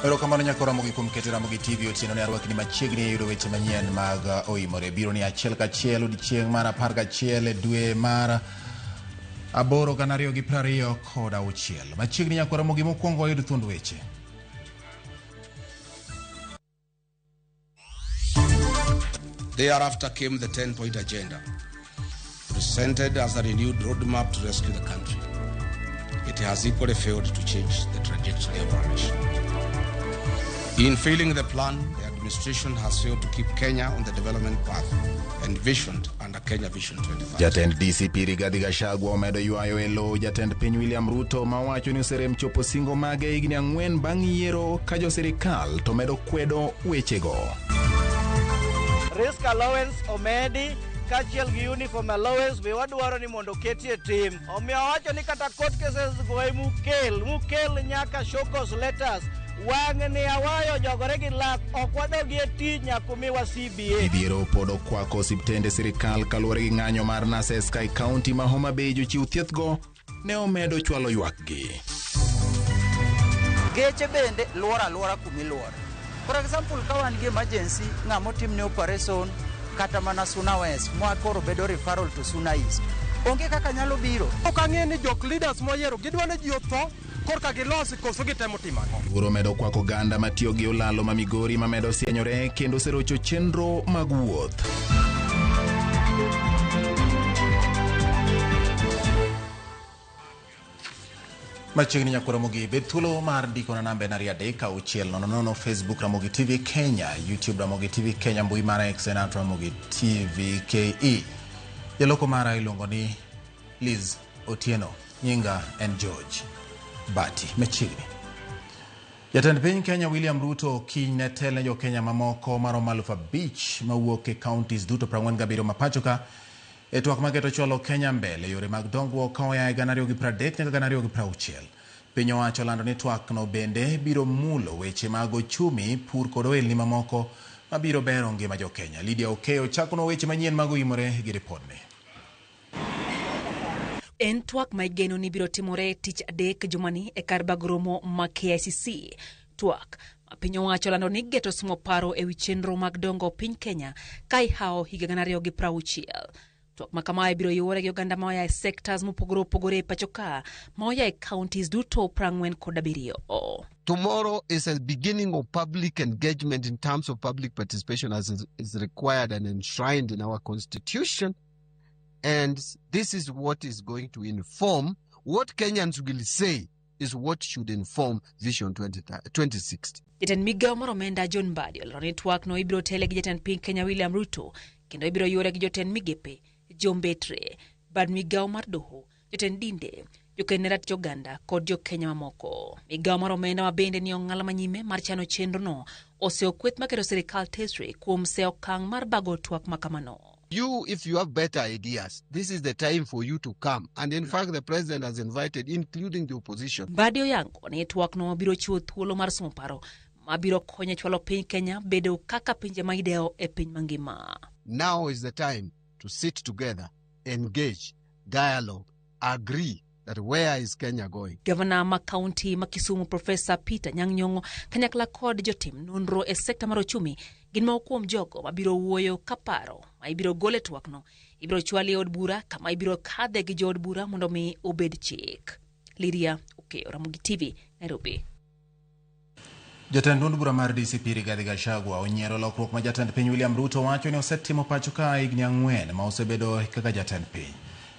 Erokamano nyako Ramogi kuom keto Ramogi TV otieno ne arwakni machiegni e yudo weche manyien mag Oimore. Biro ni achiel kachiel odiechieng' mar 11 e dwe mar 8 2026. Machiegni nyako Ramogi mokwongo wayud thuond weche. Thereafter came the 10-point agenda, presented as a renewed roadmap to rescue the country. It has equally failed to change the trajectory of our nation. In failing the plan, the administration has failed to keep Kenya on the development path envisioned under Kenya Vision 2030. Jatend DCP Rigathi Gachagua omedo ywayo e lowo jatend piny William Ruto ma owacho ni oserem chopo singo mage e higni 4 bang' yiero ka jo sirikal to medo kwedo wechego. Risk allowance omedi kaachiel gi uniform allowance be wadwaro ni mondo oketie tim. Omiyo awacho ni kata court cases go emukel, mukel nyaka show cause letters. Wang' ni awayo jogore gi lak, ok wadogi e tich nyaka umiwa CBA. Midhiero pod okwako osiptende sirikal kaluwore gi ng'anyo mar nurses ka e kaunti ma Homa Bay jochiw thieth go ne omedo chwalo ywakgi. Geche bende luoro aluora kumiluore. For example, ka wan gi emergency, ng'ama otimne operation kata mana Suna West, ma koro bedo referral to Suna East, onge kaka nyalo biro. Ok ang'e ni jok leaders moyiero gidwa ni ji otho korka gilosi koso gitemo timo ang'o. Luoro medo kwako oganda matiyo gi olalo ma Migori mamedo sienyore kendo oserocho chenro mag wuoth. Machiegni nyakwar Ramogi, bed thuolo mar ndikona namba en 23600 Facebook Ramogi TV Kenya, YouTube Ramogi TV Kenya, mbui mar X en at Ramogi TV KE. Jaloko mara iluongo ni Liz Otieno, nyinga en George Bati. Machiegni. Jatend piny Kenya William Ruto kiny ne tel ne jo-Kenya mamoko maromo 5,000 mawuok e counties duto 47 ma pacho ka e twak maketo chwalo Kenya mbele yore mag dongruok ka oya e 2030 nyaka 2060. Piny owacho olando ni twak no bende biro mulo weche mag ochumi, pur kod ohelni mamoko mabiro bero ngima jo-Kenya. Lydia Okeyo chakonwa weche manyien mag Oimore gi ripodni. En twak ma igeno ni biro timore tich adek jumani e kar bag romo ma KICC. Twak ma piny owacho olando ni geto sumo paro e wi chenro mag dongo piny Kenya ka ihawo higa 2060. Twak ma kamae biro yuore gi oganda ma oya e sectors mopogore opogore e pacho ka ma oya e counties duto 47. Tomorrow is a beginning of public engagement in terms of public participation as is required and enshrined in our constitution. And this is what is going to inform what Kenyans will say is what should inform Vision 2060. Jatend migawo mar omenda John Mbadi olero ni twak no ibiro tele gi jatend piny Kenya William Ruto kendo ibiro yuore gi jotend migepe, jombetre, bad migawo mar doho, jotend dinde, joked ne ratich oganda kod jo-Kenya mamoko. Migawo mar omenda ma bende ni ong'ala manyime mar chano chenrono oseyo kweth maketo sirikal tesre kuom seyo okang' mar bago twak ma kamano. You, if you have better ideas, this is the time for you to come. And in fact, the president has invited, including the opposition. Mbadi oyango ni twakno biro chiwo thuolo mar somo paro mabiro konyo e chwalo piny Kenya bedo kaka pinje ma idewo e piny mangima. Now is the time to sit together, engage, dialogue, agree that where is Kenya going? Gavana ma kaunti ma Kisumu Profesa Peter Nyang' Nyong'o kanyakla kod jotim nonro e sekta mar ochumi gin moko kuom jogo mabiro wuoyo ka paro ma ibiro gol e twakno ibiro chwal e od bura kama ibiro kadhe gi jood bura mondo mi obed chik. Lydia Okeyo, Ramogi TV, Nairobi. Jatend duond bura mar DCP Rigathi Gachagua onyiero lokruok ma jatend piny William Ruto wacho ni osetimo pacho ka higni 4 ma osebedo kaka jatend piny.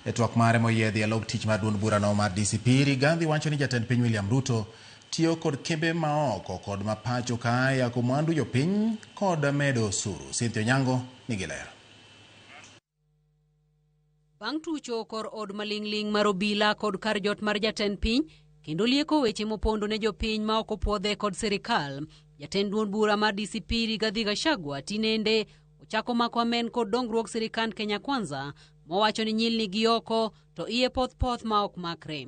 E twak mare moyiedhi e log tich mar duond burano mar DCP, Rigathi wacho ni jatend piny William Ruto tiyo kod kembe maoko kod ma pacho ka yako mwandu jopiny kod medo osuru. Cynthia Onyango nigi ler. Bang' tucho kor od maling'ling' mar obila kod kar jot mar jatend piny kendo lieko weche mopondo ne jopiny ma ok opuodhe kod sirikal, jatend duond bura mar DCP Rigathi Gachagua tinende ochako mako amen kod dongruok sirikand Kenya Kwanza mowacho ni nyilni gi oko to iye poth poth ma ok makre.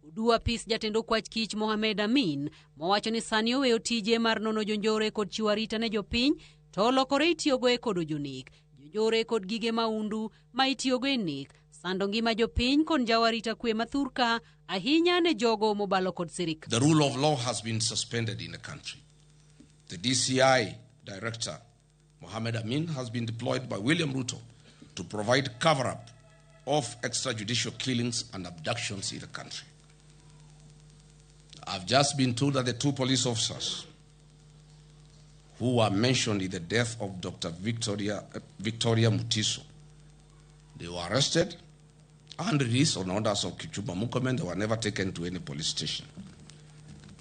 Odu apis jatend okwach kich Mohamed Amin mowacho ni sani oweyo tije mar nono jonjore kod chiwo arita ne jopiny to olokore itiyogo e kodo jonek, jonjore kod gige maundu ma itiyogo e nek. sando ngima jopiny kod njawo arita kwe mathurka ahinya ne jogo mobalo kod sirikal. The rule of law has been suspended in the country. The DCI director, Mohammed Amin, has been deployed by William Ruto to provide cover-up of extrajudicial killings and abductions in the country. I've just been told that the two police officers who were mentioned in the death of Dr. Victoria Mutiso, they were arrested and released on orders of Kipchumba Murkomen. They were never taken to any police station.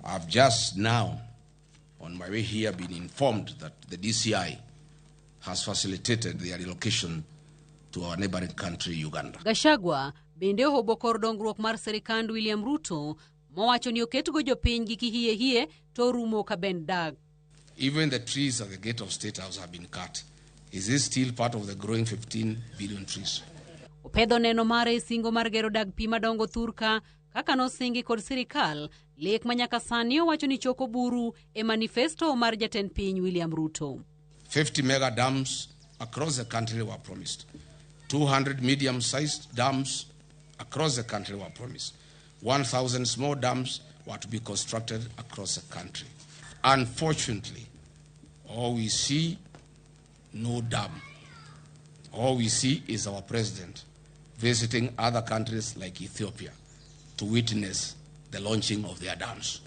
I've just now, on my way here, been informed that the DCI has facilitated their relocation to our neighboring country, Uganda. Gachagua bende ohobo kor dongruok mar sirikand William Ruto mowacho ni oketgo jopiny gi kihie hie to rumo ka ben dag. Even the trees at the gate of State House have been cut. Is this still part of the growing 15 billion trees? Opedho neno mare e singo mar gero dag pi madongo thurka kaka nosingi kod sirikal, lek ma nyaka sani owacho ni choko buru e manifesto mar jatend piny William Ruto. 50 mega dams across the country were promised. 200 medium-sized dams across the country were promised. 1,000 small dams were to be constructed across the country. Unfortunately, all we see, no dam. All we see is our president visiting other countries like Ethiopia to witness the launching of their dams.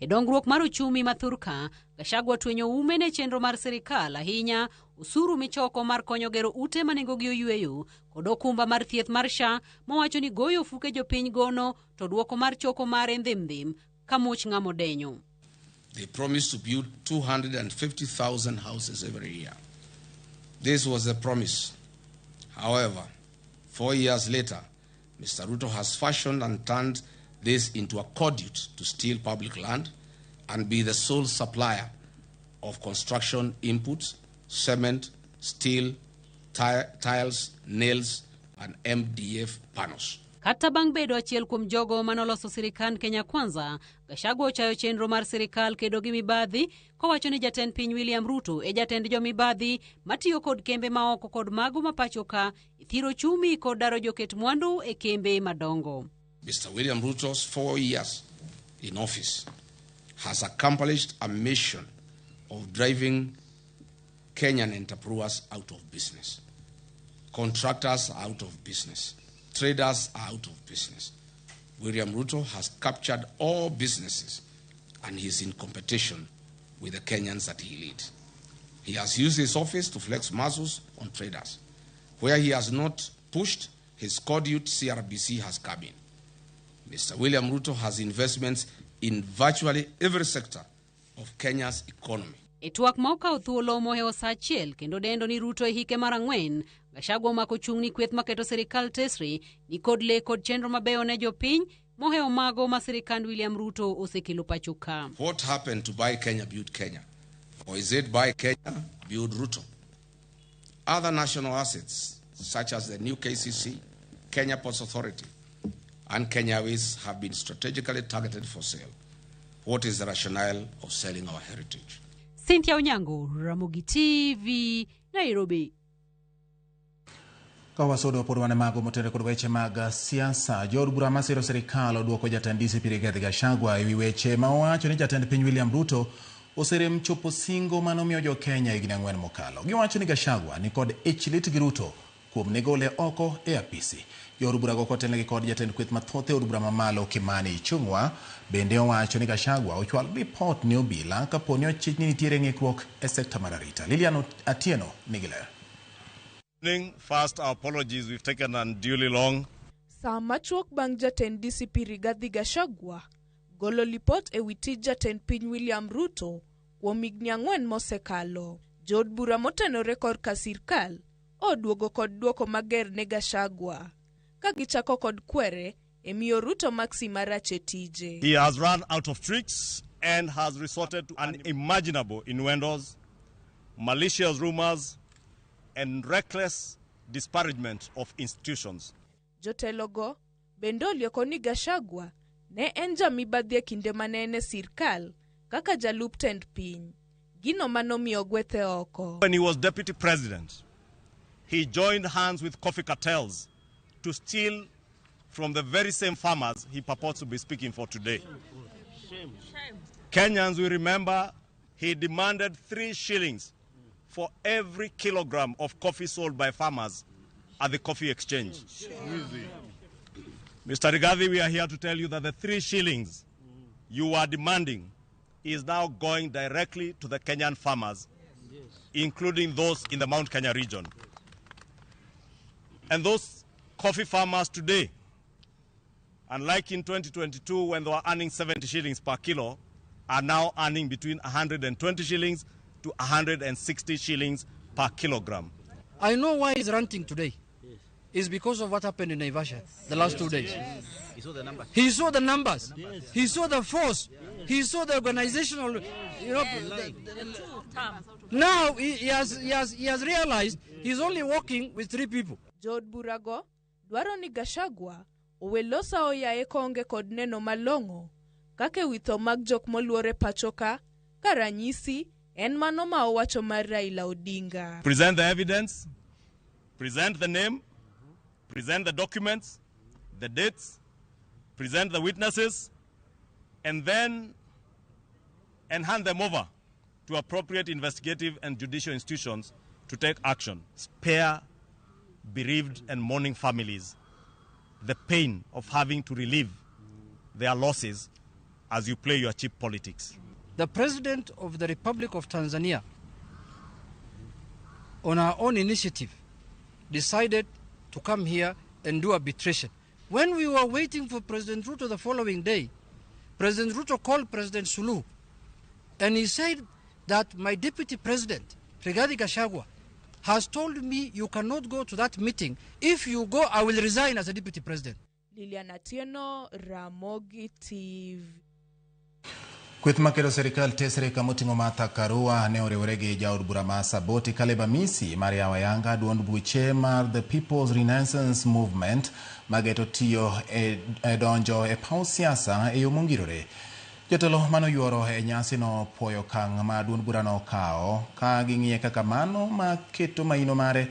E dongruok mar uchumi ma thurka, Gachagua twenyo ume ne chenro mar sirikal ahinya osuru michoko mar konyo gero ute ma nengogi oyweyo kod okumba mar thieth mar SHA mowacho ni goyo ofuke jopiny gono to duoko mar choko mare ndhimdhim ka much ng'amo denyo. They promised to build 250,000 houses every year. This was the promise. However, 4 years later, Mr. Ruto has fashioned and turned this into a conduit to steal public land and be the sole supplier of construction inputs, cement, steel, tiles, nails, and MDF panels. Kata bang' bedo achiel kuom jogo manoloso sirikand Kenya Kwanza, Gachagua ochayo chenro mar sirikal kedo gi mibadhi kowacho ni jatend piny William Ruto e jatend jomibadhi matiyo kod kembe maoko kod mago ma pacho ka thiro chumi kod daro joket mwandu e kembe madongo. Mr. William Ruto's 4 years in office has accomplished a mission of driving Kenyan entrepreneurs out of business, contractors out of business, traders are out of business. William Ruto has captured all businesses and he is in competition with the Kenyans that he leads. He has used his office to flex muscles on traders. Where he has not pushed, his conduit CRBC has come in. Mr. William Ruto has investments in virtually every sector of Kenya's economy. E twak ma okawo thuolo mohewo saa achiel kendo dendo ni Ruto e hike mar 4, Gachagua omako chung' ni kweth maketo sirikal tesre ni kod lek kod chenro mabeyo ne jopiny mohewo mago ma sirikand William Ruto osekelo pacho ka. What happened to Buy Kenya, Build Kenya? Or is it Buy Kenya, Build Ruto? Other national assets such as the new KCC, Kenya Ports Authority, and Kenya Airways have been strategically targeted for sale. What is the rationale of selling our heritage? Cynthia Onyango, Ramogi TV, Nairobi. Ka wasodo pod wan e mago motenore kod weche mag siasa, jood bura masiro sirikal oduoko jatend DCP Rigathi Gachagua ewi weche ma owacho ni jatend piny William Ruto oserem chopo singo manomiyo jo Kenya higni 4 mokalo. Giwacho ni Gachagua ni kod ich lit gi Ruto kuom ne gole oko e apisi. Jood burago kotelnegi kod jatend kweth mathoth e od bura mamalo Kimani Ichung'wa bende owacho ni Gachagua ochwal ripot ne obila kapo ni ochich ni nitiere ng'ikruok e sekta mar arita. Lilian Atieno nigi ler. First, our apologies, we've taken unduly long. Saa machuok bang' jatend DCP Rigathi Gachagua golo lipot ewi tij jatend piny William Ruto kuom higni 4 mosekalo. Jood bura motenore korka sirkal oduogo kod duoko mager ne Gachagua ka gichako kod kwere e miyo Ruto maksi marach e tije. He has run out of tricks and has resorted to unimaginable innuendos, malicious rumors, and reckless disparagement of institutions. Jotelogo bende olieko ni Gachagua ne en jamibadhi e kinde mane en e sirkal kaka jalup tend piny, gino manomiyo gwethe oko. When he was deputy president, he joined hands with coffee cartels to steal from the very same farmers he purports to be speaking for today. Kenyans will remember he demanded 3 shillings for every kilogram of coffee sold by farmers at the coffee exchange. Mr. Rigathi, we are here to tell you that the 3 shillings you are demanding is now going directly to the Kenyan farmers, including those in the Mount Kenya region. And those coffee farmers today, unlike in 2022 when they were earning 70 shillings per kilo, are now earning between 120 shillings to 160 shillings per kilogram. I know why he's ranting today. It's because of what happened in Naivasha the last 2 days. He saw the numbers. He saw the numbers. He saw the force. He saw the organizational. You know, now he has realized he's only working with 3 people. Jood burago dwaro ni Gachagua owe losa oyaye koonge kod neno malong'o kaka ewi tho mag jok moluor e pacho ka ranyisi en mano ma owacho mar Raila Odinga. Present the evidence, present the name, present the documents, the dates, present the witnesses, and then hand them over to appropriate investigative and judicial institutions to take action. Spare bereaved and mourning families the pain of having to relive their losses as you play your cheap politics. The President of the Republic of Tanzania, on our own initiative, decided to come here and do arbitration. When we were waiting for President Ruto the following day, President Ruto called President Suluhu and he said that my deputy president, Rigathi Gachagua, has told me you cannot go to that meeting. If you go, I will resign as a deputy president. Lilian Atieno, Ramogi TV. Kweth makelo sirikal tesre kamoting'o Martha Karua ne oriwore gi jaod bura ma Saboti Caleb Amisi mar yawo ayanga duond buche mar The People's Renaissance Movement mageto tiyo e donjo e paw siasa e yo mongirore. Jotelo manoyuoro e nyasi no puoyo okang' ma duond burano okawo ka ging'iye kaka mano ma keto maino mare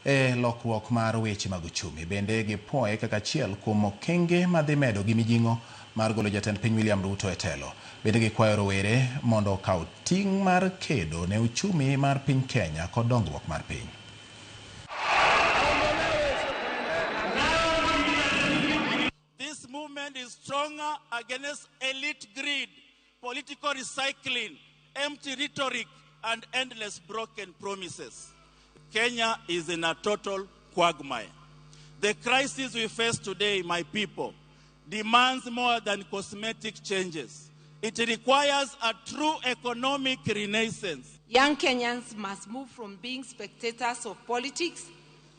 e lokruok mar weche mag uchumi. Bende gipuoye kaka achiel kuom okenge madhi medo gi mijing'o mar golo jatend piny William Ruto e telo. Bende gikwayo rowere mondo okaw ting' mar kedo ne uchumi mar piny Kenya kod dongruok mar piny. This movement is stronger against elite greed, political recycling, empty rhetoric, and endless broken promises. Kenya is in a total quagmire. The crisis we face today, my people, demands more than cosmetic changes. It requires a true economic renaissance. Young Kenyans must move from being spectators of politics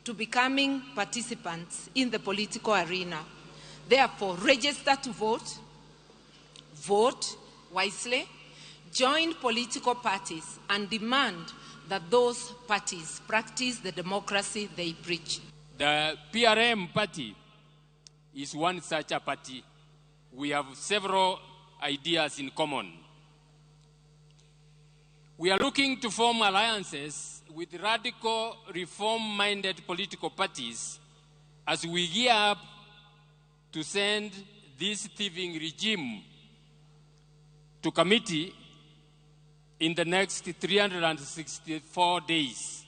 to becoming participants in the political arena. Therefore, register to vote, vote wisely, join political parties, and demand that those parties practice the democracy they preach. The PRM party is one such a party. We have several ideas in common. We are looking to form alliances with radical, reform-minded political parties as we gear up to send this thieving regime to committee in the next 364 days.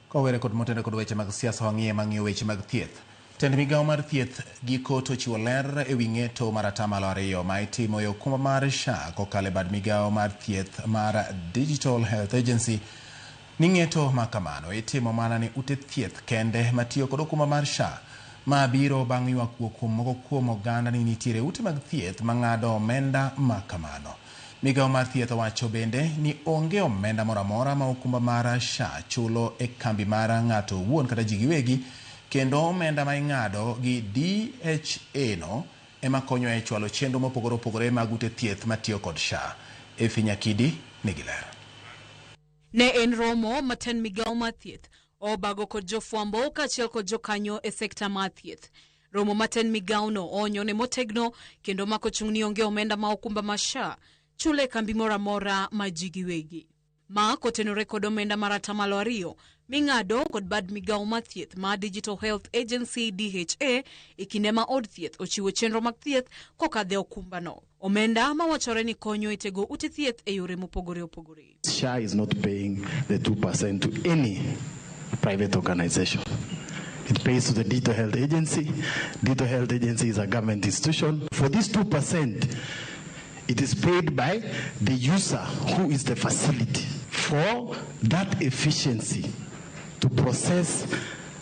Kowere kod motende kod weche mag siasa wang'iye mang'iyo weche mag thieth. Tend migawo mar thieth giko to chiwo ler ewi ng'eto mar 2% ma itimo e okumba mar SHA kokalo e bad migawo mar thieth mar Digital Health Agency ni ng'eto ma kamano itimo mana ne ute thieth kende matiyo kod okumba mar SHA ma biro bang' ywak wuok kuom moko kuom oganda ni nitiere ute mag thieth mang'ado omenda ma kamano. Migawo mar thieth owacho bende ni onge omenda moro amora ma okumba mar SHA chulo e kambi mar ng'ato owuon kata ji giwegi, kendo omenda ma ing'ado gi DHA no ema konyo e chwalo chenro mopogore opogore mag ute thieth matiyo kod SHA. Efi Nyakidi nigi ler. Ne en romo maten migawo mar thieth obago kod jofwambo kaachiel kod jokanyo e sekta mar thieth. Romo maten migawono onyone motegno kendo mako chung' ni onge omenda ma okumba mar SHA chule kambi moro amora ma ji giwegi. Ma kotenore kod omenda mar 2% ming'ado kod bad migawo mar thieth ma Digital Health Agency DHA e kinde ma od thieth ochiwo chenro mag thieth kokadho e okumbano. Omenda mawachore ni konyo e tego ute thieth e yore mopogore opogore. SHA is not paying the 2% to any private organization. It pays to the Digital Health Agency. Digital Health Agency is a government institution. For this 2%, it is paid by the user who is the facility for that efficiency to process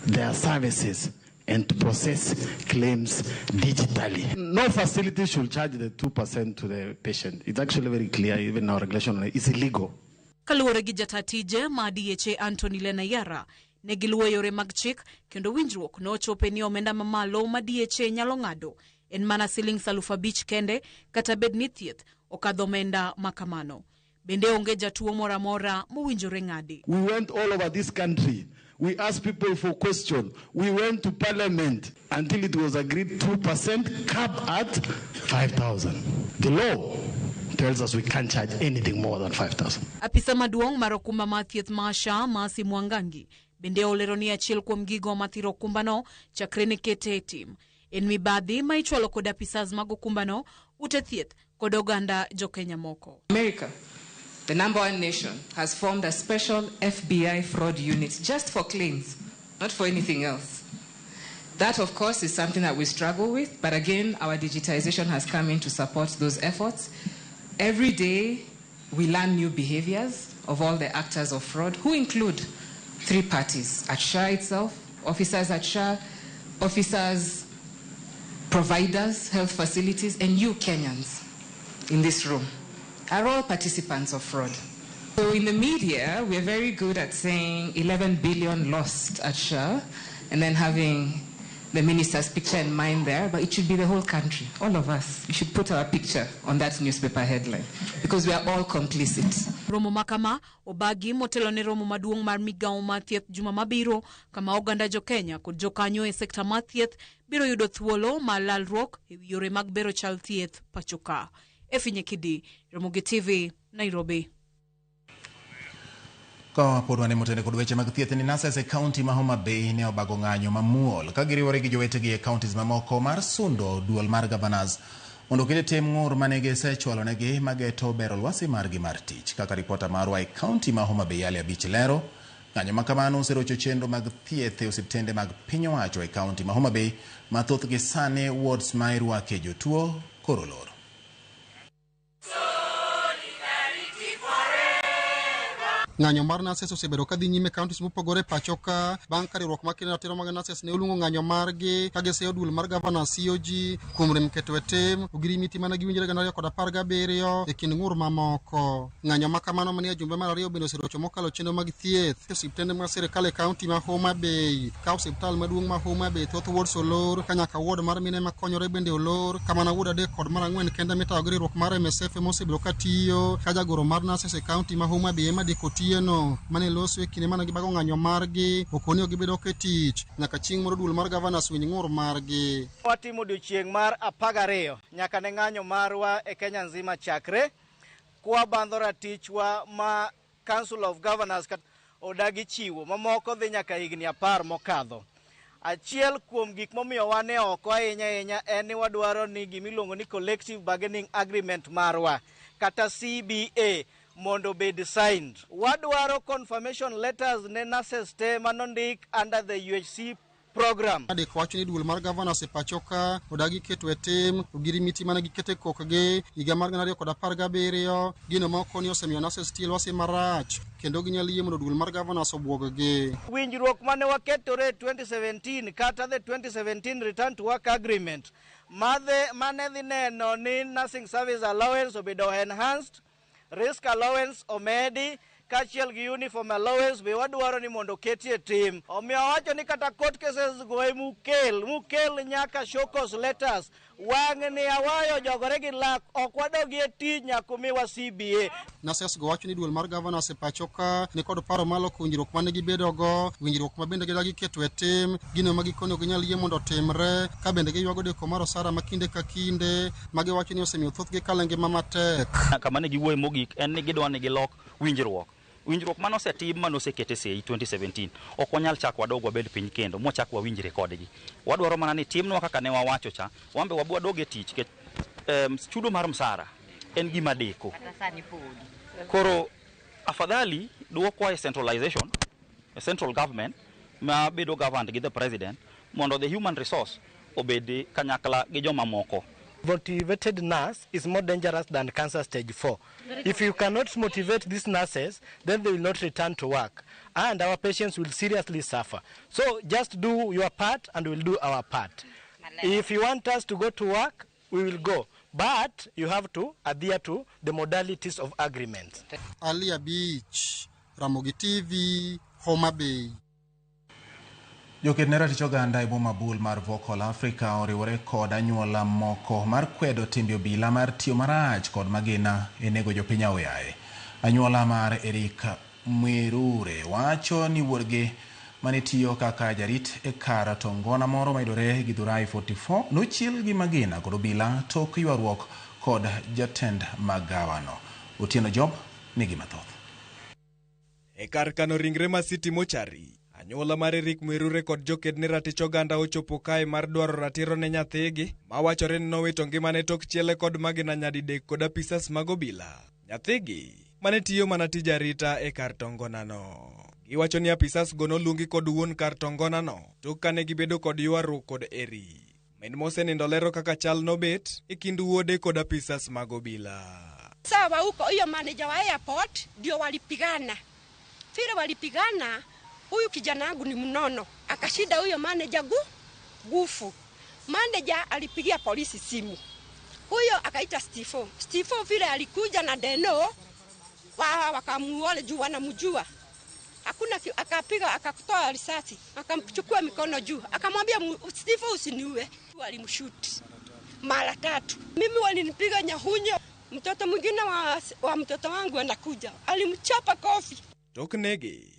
their services and to process claims digitally. No facility should charge the 2% to the patient. It's actually very clear, even our regulation, it's illegal. Kaluwore gi jata tije ma DHA Anthony Lenayara, ne giluwo yore mag chik kendo winjruok nochope ni omenda mamalo ma DHA nyalo ng'ado en mana siling 5,000 kende kata bed ni thieth okadho omenda ma kamano. Bende onge jatuo moro amora mowinjore ng'adi. We went all over this country. We asked people for questions. We went to parliament until it was agreed 2% cap at 5,000. The law tells us we can't charge anything more than 5,000. Apisa maduong' mar okumba mar thieth mar SHA Mercy Mwangangi bende olero ni achiel kuom gigo mathiro okumbano chakre ne kete e tim en mibadhi ma ichwalo kod apisas mag okumbano, ute thieth kod oganda jokenya moko. America, the number one nation, has formed a special FBI fraud unit just for claims, not for anything else. That, of course, is something that we struggle with, but again, our digitization has come in to support those efforts. Every day, we learn new behaviors of all the actors of fraud, who include three parties at SHA itself, officers at SHA, officers, providers, health facilities, and you Kenyans in this room are all participants of fraud. So in the media, we're very good at saying 11 billion lost at SHA and then having the minister's picture in mind there, but it should be the whole country, all of us. We should put our picture on that newspaper headline because we are all complicit. Romo makama obagi motelo ne romo maduong' mar migawo mar thieth juma mabiro kama oganda jokenya kod jokanyo e sekta mar thieth biro yudo thuolo mar lalruok e wi yore mag bero chal thieth pacho ka. Effie Nyekidi, Ramogi TV, Nairobi. Ka pod wan e motene kod weche mag thieth ni nurses e kaunti ma Homa Bay ne obago ng'anyo mamuol ka giriwore gi jowetegi e counties mamoko mar sundo duol mar governors mondo oket e tim ng'ur mane gisechwalonegi mageto bero lwasi margi mar tich. Kaka ripota marwa e kaunti ma Homa Bay Ali Abich lero, ng'anyo ma kamano oserocho chenro mag thieth e osiptende mag piny owacho e kaunti ma Homa Bay ma thothgi sani wards ma irwake jotuo koro olor. Ng'anyo mar nurses osebedo ka dhi nyime counties mopogore pacho ka bang' ka riwruok mar kendo ratiro mag nurses ne oluongo ng'anyo margi ka giseyo duol mar governor COG kuom rem keto e tim ogirimiti mane giwinjore 2017 e kind ng'ur mamoko. Ng'anyo ma kamano manie jumbe mar ariyo bende oserocho mokalo chenro mag thieth e osiptende mag sirikal e kaunti ma Homa Bay. Ka osiptal maduong' ma Homa Bay thoth wards olor ka nyaka ward mar mine makonyore bende olor ka mana ward 3 kod mar 4 kende mitayo gi riwruok mar MSF ema osebedo ka tiyo ka jagoro mar nurses e kaunti ma Homa Bay ema diko Otieno mane loso e kinde mane gibago ng'anyo margi okoni ok gibedo e tich nyaka chieng' moro duol mar governors winj ng'ur margi. Watimo odiochieng' mar 12 nyaka ne ng'anyo marwa e Kenya nzima chakre kwa bandho ratichwa ma Council of Governors odagi chiwo mamoko dhi nyaka higni 10 mokadho. Achiel kuom gik momiyo wan e oko ahinya ahinya en ni wadwaro ni gimiluongo ni Collective Bargaining Agreement marwa kata CBA mondo obed signed. Wadwaro confirmation letters ne nurses te manondik under the UHC program. Adek wacho ni duol mar governors e pacho ka odagi keto e tim ogirimiti mane giketo e kokgi higa mar 2017 gino ma okoni osemiyo nurses tiyo lwasi marach kendo ginyalo yie mondo duol mar governors obwog-gi. Winjruok mane waketore 2017 kata the 2017 return to work agreement mane dhi neno ni nursing service allowance obedo enhanced, risk allowance omedi kaachiel gi uniform allowance be wadwaro ni mondo oketie tim. Omiyo awacho ni kata court cases go mukel nyaka show cause letters. Wang' ni awayo jogore gi lak ok wadogi e tich nyaka umiwa CBA. Nurses go wacho ni duol mar governors e pacho ka ni kod paro mar loko winjruok mane gibedogo, winjruok ma bende gidagi keto e tim, gino ma gikone ok ginyal yie mondo otimre, ka bende giywago deko mar osara ma kinde ka kinde, ma giwacho ni osemiyo thothgi kalo e ngima matek. Kama ne giwuoye mogik en ni gidwa ni gilok winjruok. Winjruok mane osetim mane osekete sei 2017 ok wanyal chak wadog wabed piny kendo mwachak wawinjre kodgi. Wadwaro mana ni timnwa kaka ne wawacho cha, wan be wabi wadog e tich nikech chudo mar msara en gima deko. Koro afadhali duokwa e centralization, e central government ma bedo governed gi the president mondo the human resource obed kanyakla gi joma moko. Motivated nurse is more dangerous than cancer stage 4. If you cannot motivate these nurses, then they will not return to work and our patients will seriously suffer. So just do your part and we'll do our part. If you want us to go to work, we will go. But you have to adhere to the modalities of agreement. Ali Abich, Ramogi TV, Homa Bay. Joked ne ratich oganda e boma bul mar Vocal Africa oriwore kod anyuola moko mar kwedo timbe obila mar tiyo marach kod magina e nego jopiny aoyaye. Anyuola mar Eric Mwirure wacho ni wuorgi mane tiyo kaka jarit e kar tongona moro mayudore Githurai 44 nochiel gi magina kod obila tok ywaruok kod jatend magawano. Otieno Job nigi mathoth. E kar kano ringre ma City Mochari, anyuola mar Eric Mwirure kod joked ne ratich oganda ochopo kae mar dwaro ratiro ne nyathigi ma wachore ni nowito ngimane tok chiele kod magina nyadidek kod apisas mag obila. Nyathigi mane tiyo mana tij arita e kar tongonano. Giwacho ni apisas go noluongi kod wuon kar tongonano tok kane gibedo kod ywaruok kod Eric. Min mosenindo lero kaka chal nobet e kind wuode kod apisas mag obila. Sawa huko hiyo manager wa airport ndio walipigana. Vile walipigana, huyu kijana wangu ni mnono, akashinda huyo manager gufu. Manager alipigia polisi simu. Huyo akaita Steve. Steve vile alikuja na Deno wakamuone juu wanamjua. Hakuna akapiga akakutoa risasi, akamchukua mikono juu, akamwambia Steve usiniue. Alimshoot mara tatu. Mimi walinipiga nyahunyo. Mtoto mwingine wa mtoto wangu anakuja, alimchapa kofi. Tok negi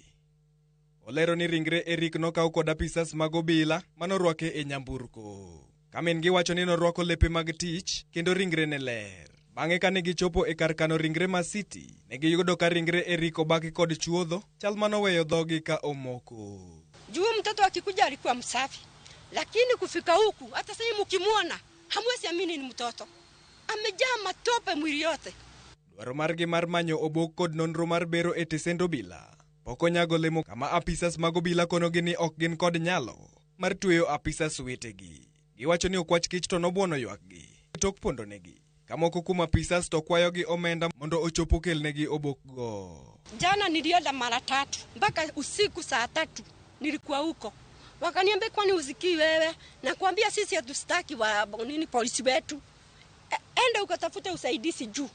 olero ni ringre Eric nokaw kod apisas mag obila manorwake e nyamburko. Ka min giwacho ni norwako lepe mag tich kendo ringre ne ler. Bang'e kane gichopo e kar kano ringre ma City, ne giyudo ka ringre Eric obaki kod chuodho, chal manoweyo dhogi ka omoko. Juu mtoto akikuja alikuwa msafi, lakini kufika huku hata sasa mkimuona hamwezi amini ni mtoto. Amejaa matope mwili yote. Dwaro margi mar manyo obok kod nonro mar bero e tesend obila pok onyago lemo kama apisas mag obila konogi ni ok gin kod nyalo mar tweyo apisas wetegi. Giwacho ni okwach kich to nobuono ywakgi tok pondonegi. Ka moko kuom apisas to kwayogi omenda mondo ochop okelnegi obokgo. Jana nilienda mara tatu mpaka usiku saa 3 nilikuwa huko. Wakaniambia kwani usikii wewe? Nakwambia sisi hatustaki wa nini polisi wetu. Enda ukatafute usaidizi juu.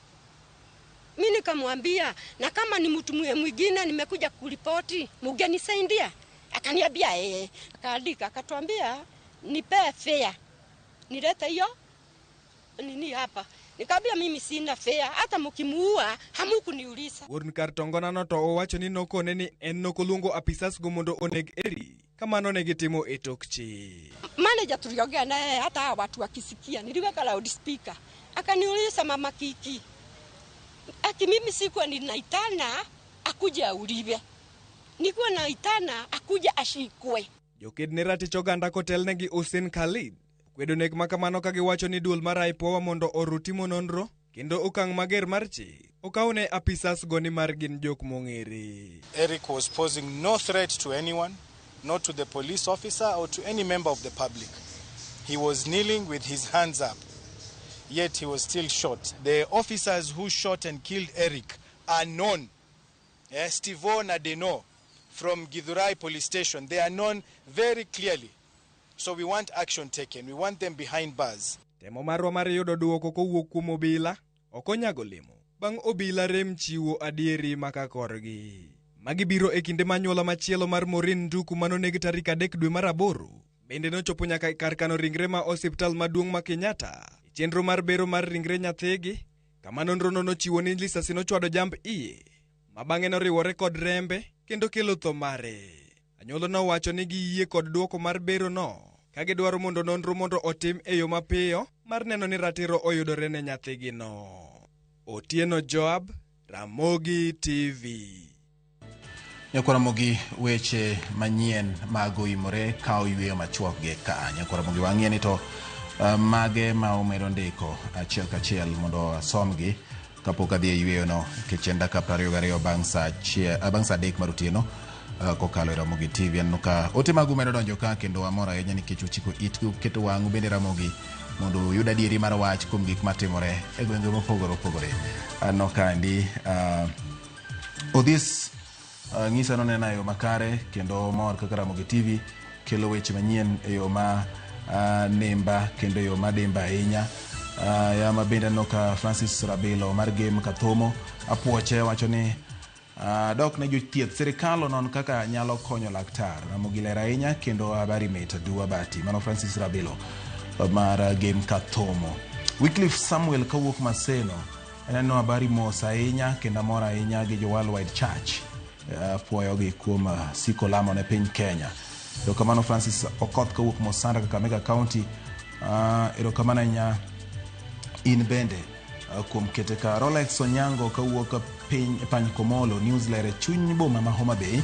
Mimi nikamwambia na kama ni mtu mwingine nimekuja kuripoti, mngenisaidia? Akaniambia Akaandika akatuambia nipe fare. Nilete hiyo nini hapa. Nikamwambia mimi sina fare, hata mkimuua hamukuniuliza. Wuon kar tongonano to owacho ni nokone ni en nokoluongo apisas go mondo oneg Eric kamano ne gitimo e tok chik. Manager tuliongea naye hata watu wakisikia, niliweka loudspeaker. Akaniuliza mama Kiki, aki mimi sikuwa ninaitana akuje auliwe. Nikuwa naitana akuje ashikwe. Joked ne ratich oganda kotelnegi Hussein Khalid kwedo nek makamano ka giwacho ni duol mar IPOA mondo oru timo nonro kendo okang' mager mar chik okawne apisas go ni mar gin jok mong'ere. Eric was posing no threat to anyone, not to the police officer or to any member of the public. He was kneeling with his hands up, yet he was still shot. The officers who shot and killed Eric are known. Steve Nadeno from Githurai police station. They are known very clearly. So we want action taken. We want them behind bars. Temo marwa mar yudo duoko kowuok kuom obila ok onyago lemo bang' obila rem chiwo adieri maka korgi. Magi biro e kinde manyuola machielo mar Maureen Nduku manoneg tarik 3 dwe mar 8 bende nochopo nyaka kar kano ringre ma osiptal maduong' ma Kenyatta e chenro mar bero mar ringre nyathigi kama nonrono nochiwo ni lisasi nochwado jamb iye ma bang'e noriwore kod rembe kendo kelo tho mare. Anyuola nowacho ni giyie kod duoko mar berono ka gidwaro mondo nonro mondo otim e yo mapiyo mar neno ni ratiro oyudore ne nyathigino. Otieno Joab, Ramogi TV. Nyakwaramogi weche manyien mag oimore ka oyweyo machuok gi ka. Nyakwaramogi wang'iye ni to mage ma omedo ndiko achiel kachiel mondo asomgi kapok adhi e yweyono nikech en dakika 22 bang' saa achiel, bang' saa 3 mar otieno kokalo e Ramogi TV. Aneno ka ote magu medo donjo ka kendo amor ahinya nikech uchiko itgi uketo wang'u bende Ramogi mondo uyud adieri mar wach kuom gik matimore e gwenge mopogore opogore. Aneno kaendi Odhis ng'isa nonena e yo makare kendo mor kaka Ramogi TV kelo weche manyien e yo ma nimba kendo e yo madimba ahinya. Yama bende aneno ka Francis Rabilo mar Gem Kathomo apuoche wacho ni dok ne jothieth sirikal onon kaka nyalo konyo laktar. Ramogi ler ahinya kendo habari mit aduwa bati. Mano Francis Rabilo mar Gem Kathomo. Wycliffe Samuel kawuok Maseno aneno habari mos ahinya kendo amor ahinya gi jo Worldwide Church puoyogi kuom siko lamo ne piny Kenya. Erokamano Francis Okoth kawuok Mosanda Kakamega County. Erokamano ahinya in bende kuom kete ka. Rolex Onyango kawuok piny Pany Komolo News ler e chuny boma ma Homa Bay.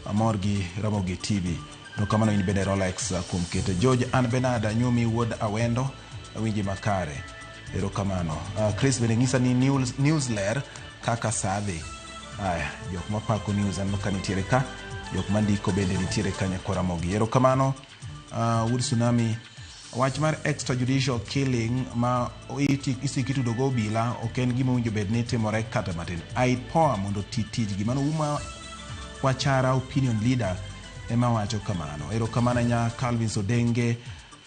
Amor gi Ramogi TV. Erokamano in bende Rolex kuom kete. George Ann Bernard Anyumi wuod Awendo awinji makare. Erokamano. Chris bende ng'isa ni news ler kaka saa dhi. Aya, jok mapako news aneno ka nitiere ka, jok mandiko bende nitiere ka nyakwa Ramogi. Erokamano wuod Tsunami. Wach mar extrajudicial killing ma isiko itudo go obila ok en gima owinjo bed ni timore kata matin. IPOA mondo oti tijgi. Mano Uma Wachara opinion leader ema wacho kamano. Erokamano ahinya Calvin Sodenge.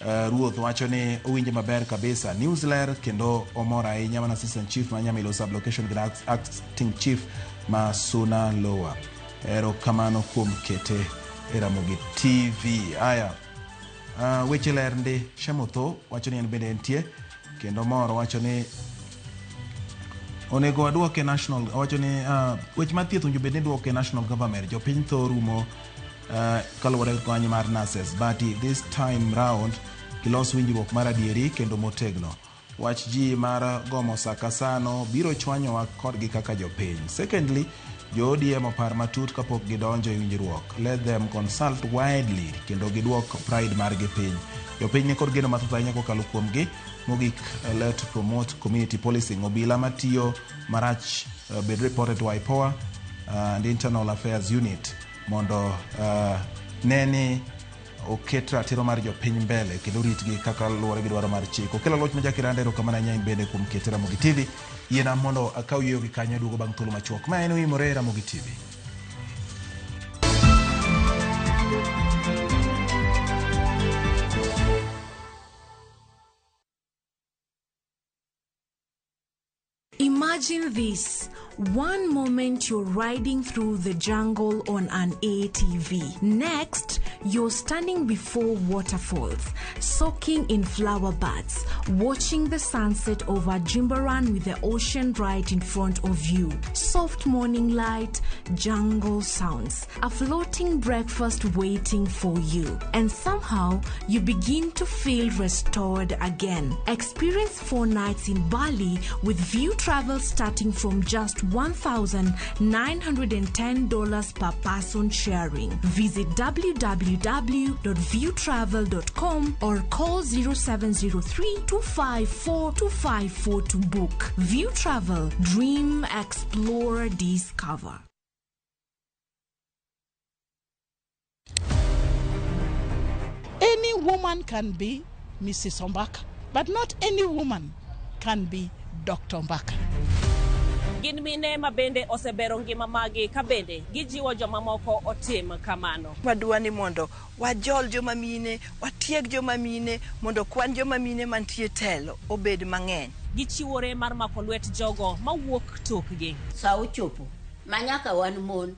Ruoth wacho ni owinjo maber kabisa. News ler kendo omor ahinya mana assistant chief ma Nyamilo sub-location gi acting chief ma Suna Lower. Erokamano kuom kete e Ramogi TV. Aya, weche ler ndi. Shemotho wacho ni en bende entie kendo mor wacho ni onego waduoke national, wacho ni weche mar thieth owinjo bed ni duoke national government. Jopiny tho rumo kaluwore gi kony mar nurses, but this time round gilos winjruok mar adieri kendo motegno. Wach ji mar gomo sakasano biro chwanyowa kodgi kaka jopiny. Secondly, jo ODM opar matut kapok gidonjo e winjruok. Let them consult widely kendo giduok pride margi piny. Jopiny nikod geno mathoth ahinya kokalo kuomgi. Mogik, let promote community policing. Obila matiyo marach bed reported to IPOA and Internal Affairs Unit mondo neni oket ratiro mar jopiny mbele kendo ritgi kaka luwore gi dwaro mar chik. Okelo loch ma Jakiranda, erokamano ahinya in bende kuom kete Ramogi TV. Yiena mondo akaw yweyo gi kanyo aduogo bang' thuolo machuok. Ma en Oimore Ramogi TV. Imagine this. One moment you're riding through the jungle on an ATV. Next, you're standing before waterfalls, soaking in flower buds, watching the sunset over Jimbaran with the ocean right in front of you. Soft morning light, jungle sounds, a floating breakfast waiting for you. And somehow, you begin to feel restored again. Experience 4 nights in Bali with View Travel starting from just $1,910 per person sharing. Visit www.viewtravel.com or call 0703 254 254 to book. View Travel, dream, explore, discover. Any woman can be Mrs. Ombaka, but not any woman can be Dr. Ombaka. Gin mine ma bende osebero ngima magi ka bende gijiwo jomamoko otim kamano. Wadwa ni mondo wajol joma mine, watieg joma mine, mondo kwan joma mine mantie telo obed mang'eny. Gichiwore mar mako lwet jogo mawuok tokgi. Sa ochopo ma nyaka wan mon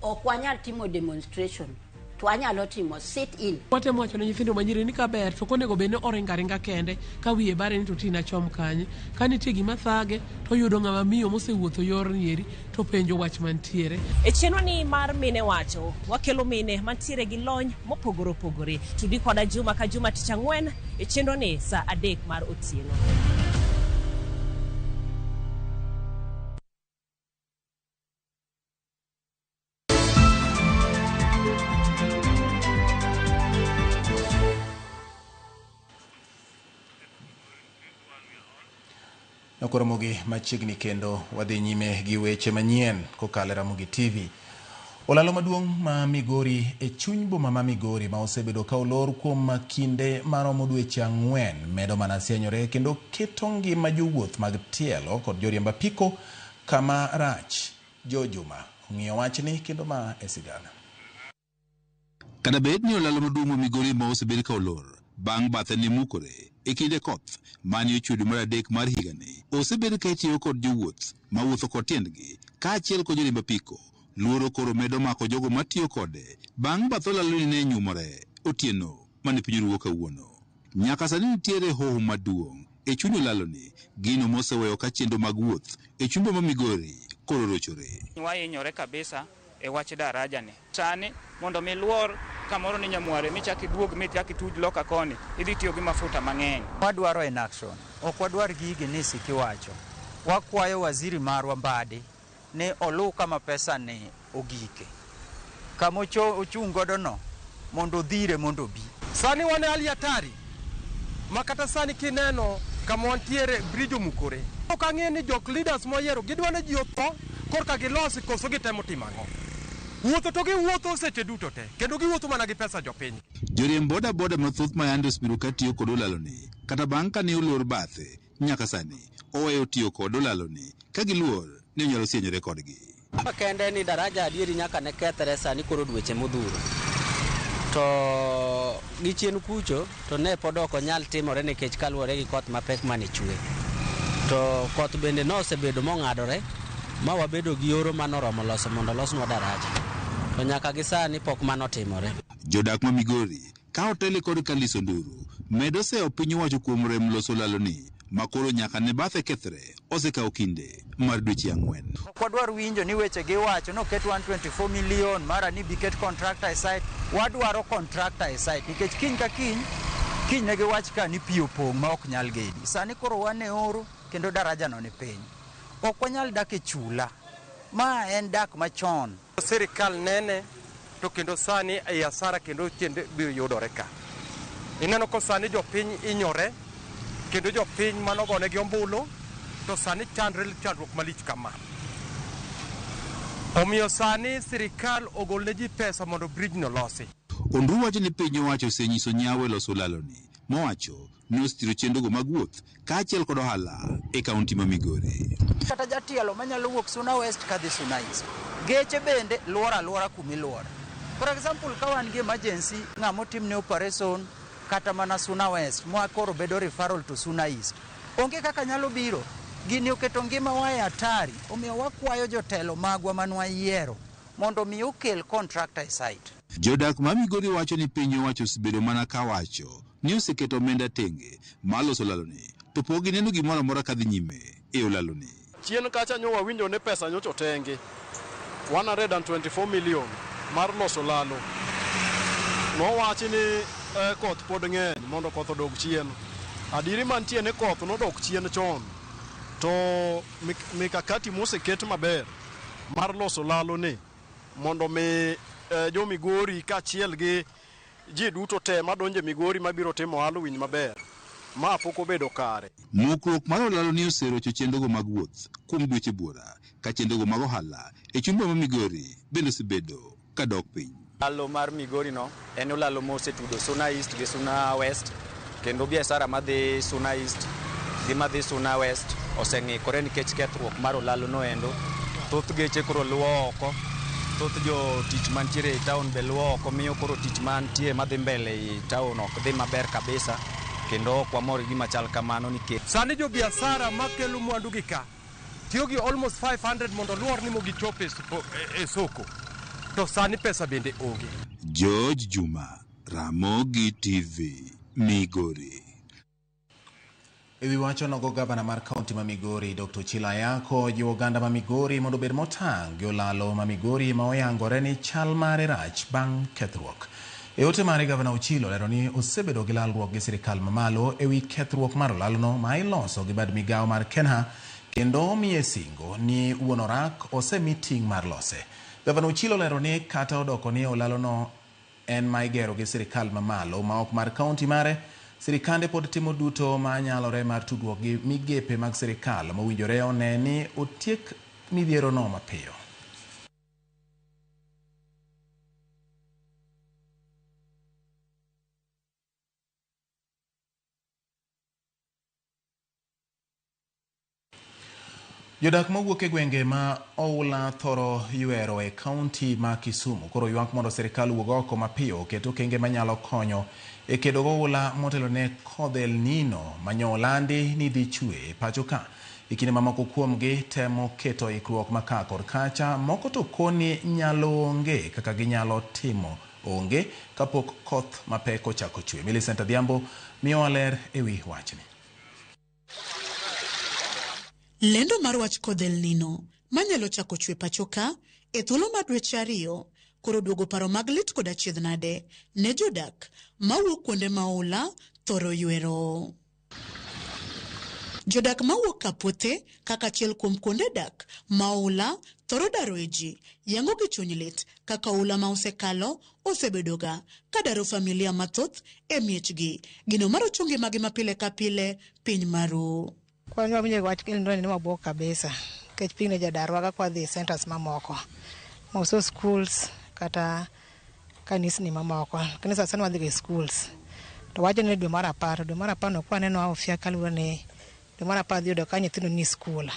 ok wanyal timo demonstration to wanyalo timo sit in. Watemo wacho ne nyithindo manyiri ni kaber to ok onego bed ni oringo aringa kende ka wiye bare ni to tina chom kanye. Ka nitie gima thage to oyudo ng'ama miyo mosewuotho yorni eri to penjo wach mantiere. E chenro ni mar Mine Wacho, wakelo mine mantiere gi lony mopogore opogore. Tudi koda juma ka juma tich ang'wen e chenro ni saa 3 mar otieno. Nyakwa Ramogi machiegni kendo wadhi nyime gi weche manyien kokalo e Ramogi TV. Olalo maduong' ma Migori e chuny boma ma Migori ma osebedo ka olor kuom kinde maromo dweche 4 medo mana sienyore kendo keto ngima jowuoth mag tielo kod joriemb apiko kama rach. Jo Juma ong'iyo wachni kendo ma e sigana. Kata bed ni olalo maduong' ma Migori ma osebed ka olor bang' bathe ne mukore e kinde koth mane ochwe dwe mar 3 mar higani, osebed ka itiyo kod jowuoth mawuotho kod tiendgi kaachiel kod joriemb apiko. Luoro koro medo mako jogo matiyo kode bang' bath olaloni ne nyumore otieno mane piny oruwo kawuono. Nyaka sani nitiere hoho maduong' e chuny olaloni, gino moseweyo ka chenro mag wuoth e chuny boma Migori koro rochore. Wahinyore kabisa e wach daraja ni. Sani mondo mi luor kamoro ni Nyamware michak iduog michak ituj loka koni, idhi tiyo gi mafuta mang'eny. Wadwaro en action, ok wadwar gigi ni sikiwacho. Wakwayo waziri marwa Mbadi ni oluw kama pesa ni ogike, kama ochung' godo no mondo odhire mondo obi. Sani wan e hali hatari ma kata sani kineno kama wantiere bridge omukore. Ok ang'e ni jok leaders moyiero gidwa ni ji otho korka gilosi koso gitemo timo ang'o. Wuotho to giwuotho seche duto te kendo giwuotho mana gi pesa jopiny. Joriemb boda boda mathoth ma yande osebedo ka tiyo kod olaloni kata bang' kane olor bathe nyaka sani oweyo tiyo kod olaloni ka giluor ni onyalo sienyore kodgi. Kende ni daraja adieri nyaka ne kethre sani koro dweche modhuro. To gi chien kucho to ne pod ok onyal timore nikech kaluwore gi koth mapek mane chwe. To koth bende nosebedo mong'adore ma wabedo gi oro manoromo loso mondo olosnwa daraja. To nyaka gi sani pok mano otimore. Jodak ma Migori ka otele kod Kallis Onduru medo seyo piny owacho kuom rem loso olaloni ma koro nyaka ne bathe kethre osekawo kinde mar dweche 4. Ok wadwar winjo ni weche giwacho noket 124 million mara ni biket contractor e site. Wadwaro contractor e site nikech kiny ka kiny, kiny ne giwach ka ni pi opong' ma ok nyal gedi. Sani koro wan e oro kendo daraja no ni piny. Ok wanyal dak e chula. Ma en dak machon. Sirikal nene to kendo sani e hasara kendo chende biro yudore ka. Ineno ko sani jopiny inyore kendo jopiny manogonegi ombulu to sani chandre chandruok malich kama. Omiyo sani sirikal ogolne ji pesa mondo bridge no losi. Onduru wacho ni piny owacho osenyiso nyawo e loso olaloni, mowacho ni osethiro chenrogo mag wuoth kaachiel kod ohala e kaunti ma Migori. Kata jatielo manyalo wuok Suna West kadhi Suna East. Geche bende luoro aluora kumiluore. For example, ka wan gi emergency, ng'ama otimne operation kata mana Suna West, ma koro bedo referral to Suna East. Onge kaka nyalo biro. Gini oketo ngimawa e hatari, omiyo wakwayo jotelo magwa manwayiero mondo mi okel contractor e site. Jodak ma Migori wacho ni piny owacho osebedo mana ka wacho ni oseketo omenda tenge mar loso olaloni, to pok gineno gimoro amora kadhi nyime e olaloni. Chien kacha nyo wawinjo ni pesa nyocha otenge 124 million mar loso lalo. Nowachi ni koth pod ng'eny mondo koth odog chien. Adieri mantie ni koth nodok chien chon, to mikakati moseket maber mar loso lalo ni mondo mi jo Migori kaachiel gi ji duto te madonjo e Migori mabiro timo ohala owinj maber, ma pok obedo kare. Mukruok mar olalo ni oserocho chenrogo mag wuoth kuom dweche buora, ka chenrogo mag ohala e chuny boma Migori bende osebedo ka dok piny. Olalo mar Migori no en olalo mosetudo Suna East gi Suna West, kendo biashara madhi Suna East gi madhi Suna West oseng'ikore nikech kethruok mar olalo no endo. Thoth geche koro luwo oko, thoth jotich mantiere e town be luwo oko, miyo koro tich mantie madhi mbele e town ok dhi maber kabisa, kendo ok wamor gi gima chal kamano nikech sani jo biashara makelo mwandu gi ka tiyo gi almost 500 mondo luor ni mogichop e soko, to sani pesa bende onge. George Juma, Ramogi TV, Migori. Ewi wacho nogo gavana mar kaunti ma Migori Dr. Ochilo Ayako jiwo oganda ma Migori mondo obed motang' gi olalo ma Migori ma oyangore ni chal mare rach bang' kethruok. E ote mare, gavana Ochilo olero ni osebedo gi lalruok gi sirikal mamalo ewi kethruok mar olalono ma iloso gi bad migawo mar Kenha, kendo omiye singo ni wuon orak osemi ting' mar lose. Gavana Ochilo olero ni kata odoko ni olalono en ma igero gi sirikal mamalo ma ok mar kaunti mare, Sirikande pod timo duto ma nyalore mar tudruok gi migepe mag sirikal mowinjore one ni otiek midhierono mapiyo. Jodak mawuok e gwenge ma oula thoro ywero e kaunti ma Kisumu koro ywak mondo sirikal owuog oko mapiyo oket okenge manyalo konyo e kedo goula motelo ne kodh El Nino manyo olandi ni dhi chwe e pacho ka. E kinde mamoko kuomgi temo keto ikruok ma ka kod kacha, moko to koni nyalo onge kaka ginyalo timo onge kapok koth mapek ochako chwe. Millicent Adhiambo miyowa ler e wi wachni. Lendo mar wach kodh El Nino manyalo chako chwe pacho ka e thuolo mar dweche 2 koro duogo paro mag lit kod achiedh nade ne jodak mawuok kuonde ma oula thoro ywero. Jodak mawuok Kapuothe kaka achiel kuom kuonde dak ma oula thoro daro e ji yango gi chuny lit kaka oula ma osekalo osebedoga ka daro familia mathoth e miechgi. Gino marocho ngimagi ma pile ka pile piny maru. Kwa wawinjo wach El Nino ni wabuok kabisa nikech pigni jadarwa ka kwadhi e centers mamoko moso schools kata kanisni mamoko, lakini sasa wadhi e schools to wacho ni dwe mar 10 dwe mar 10 no kwaneno ofia kaluwore ni dwe mar 10 dhi yudo ka nyithindo ni skul,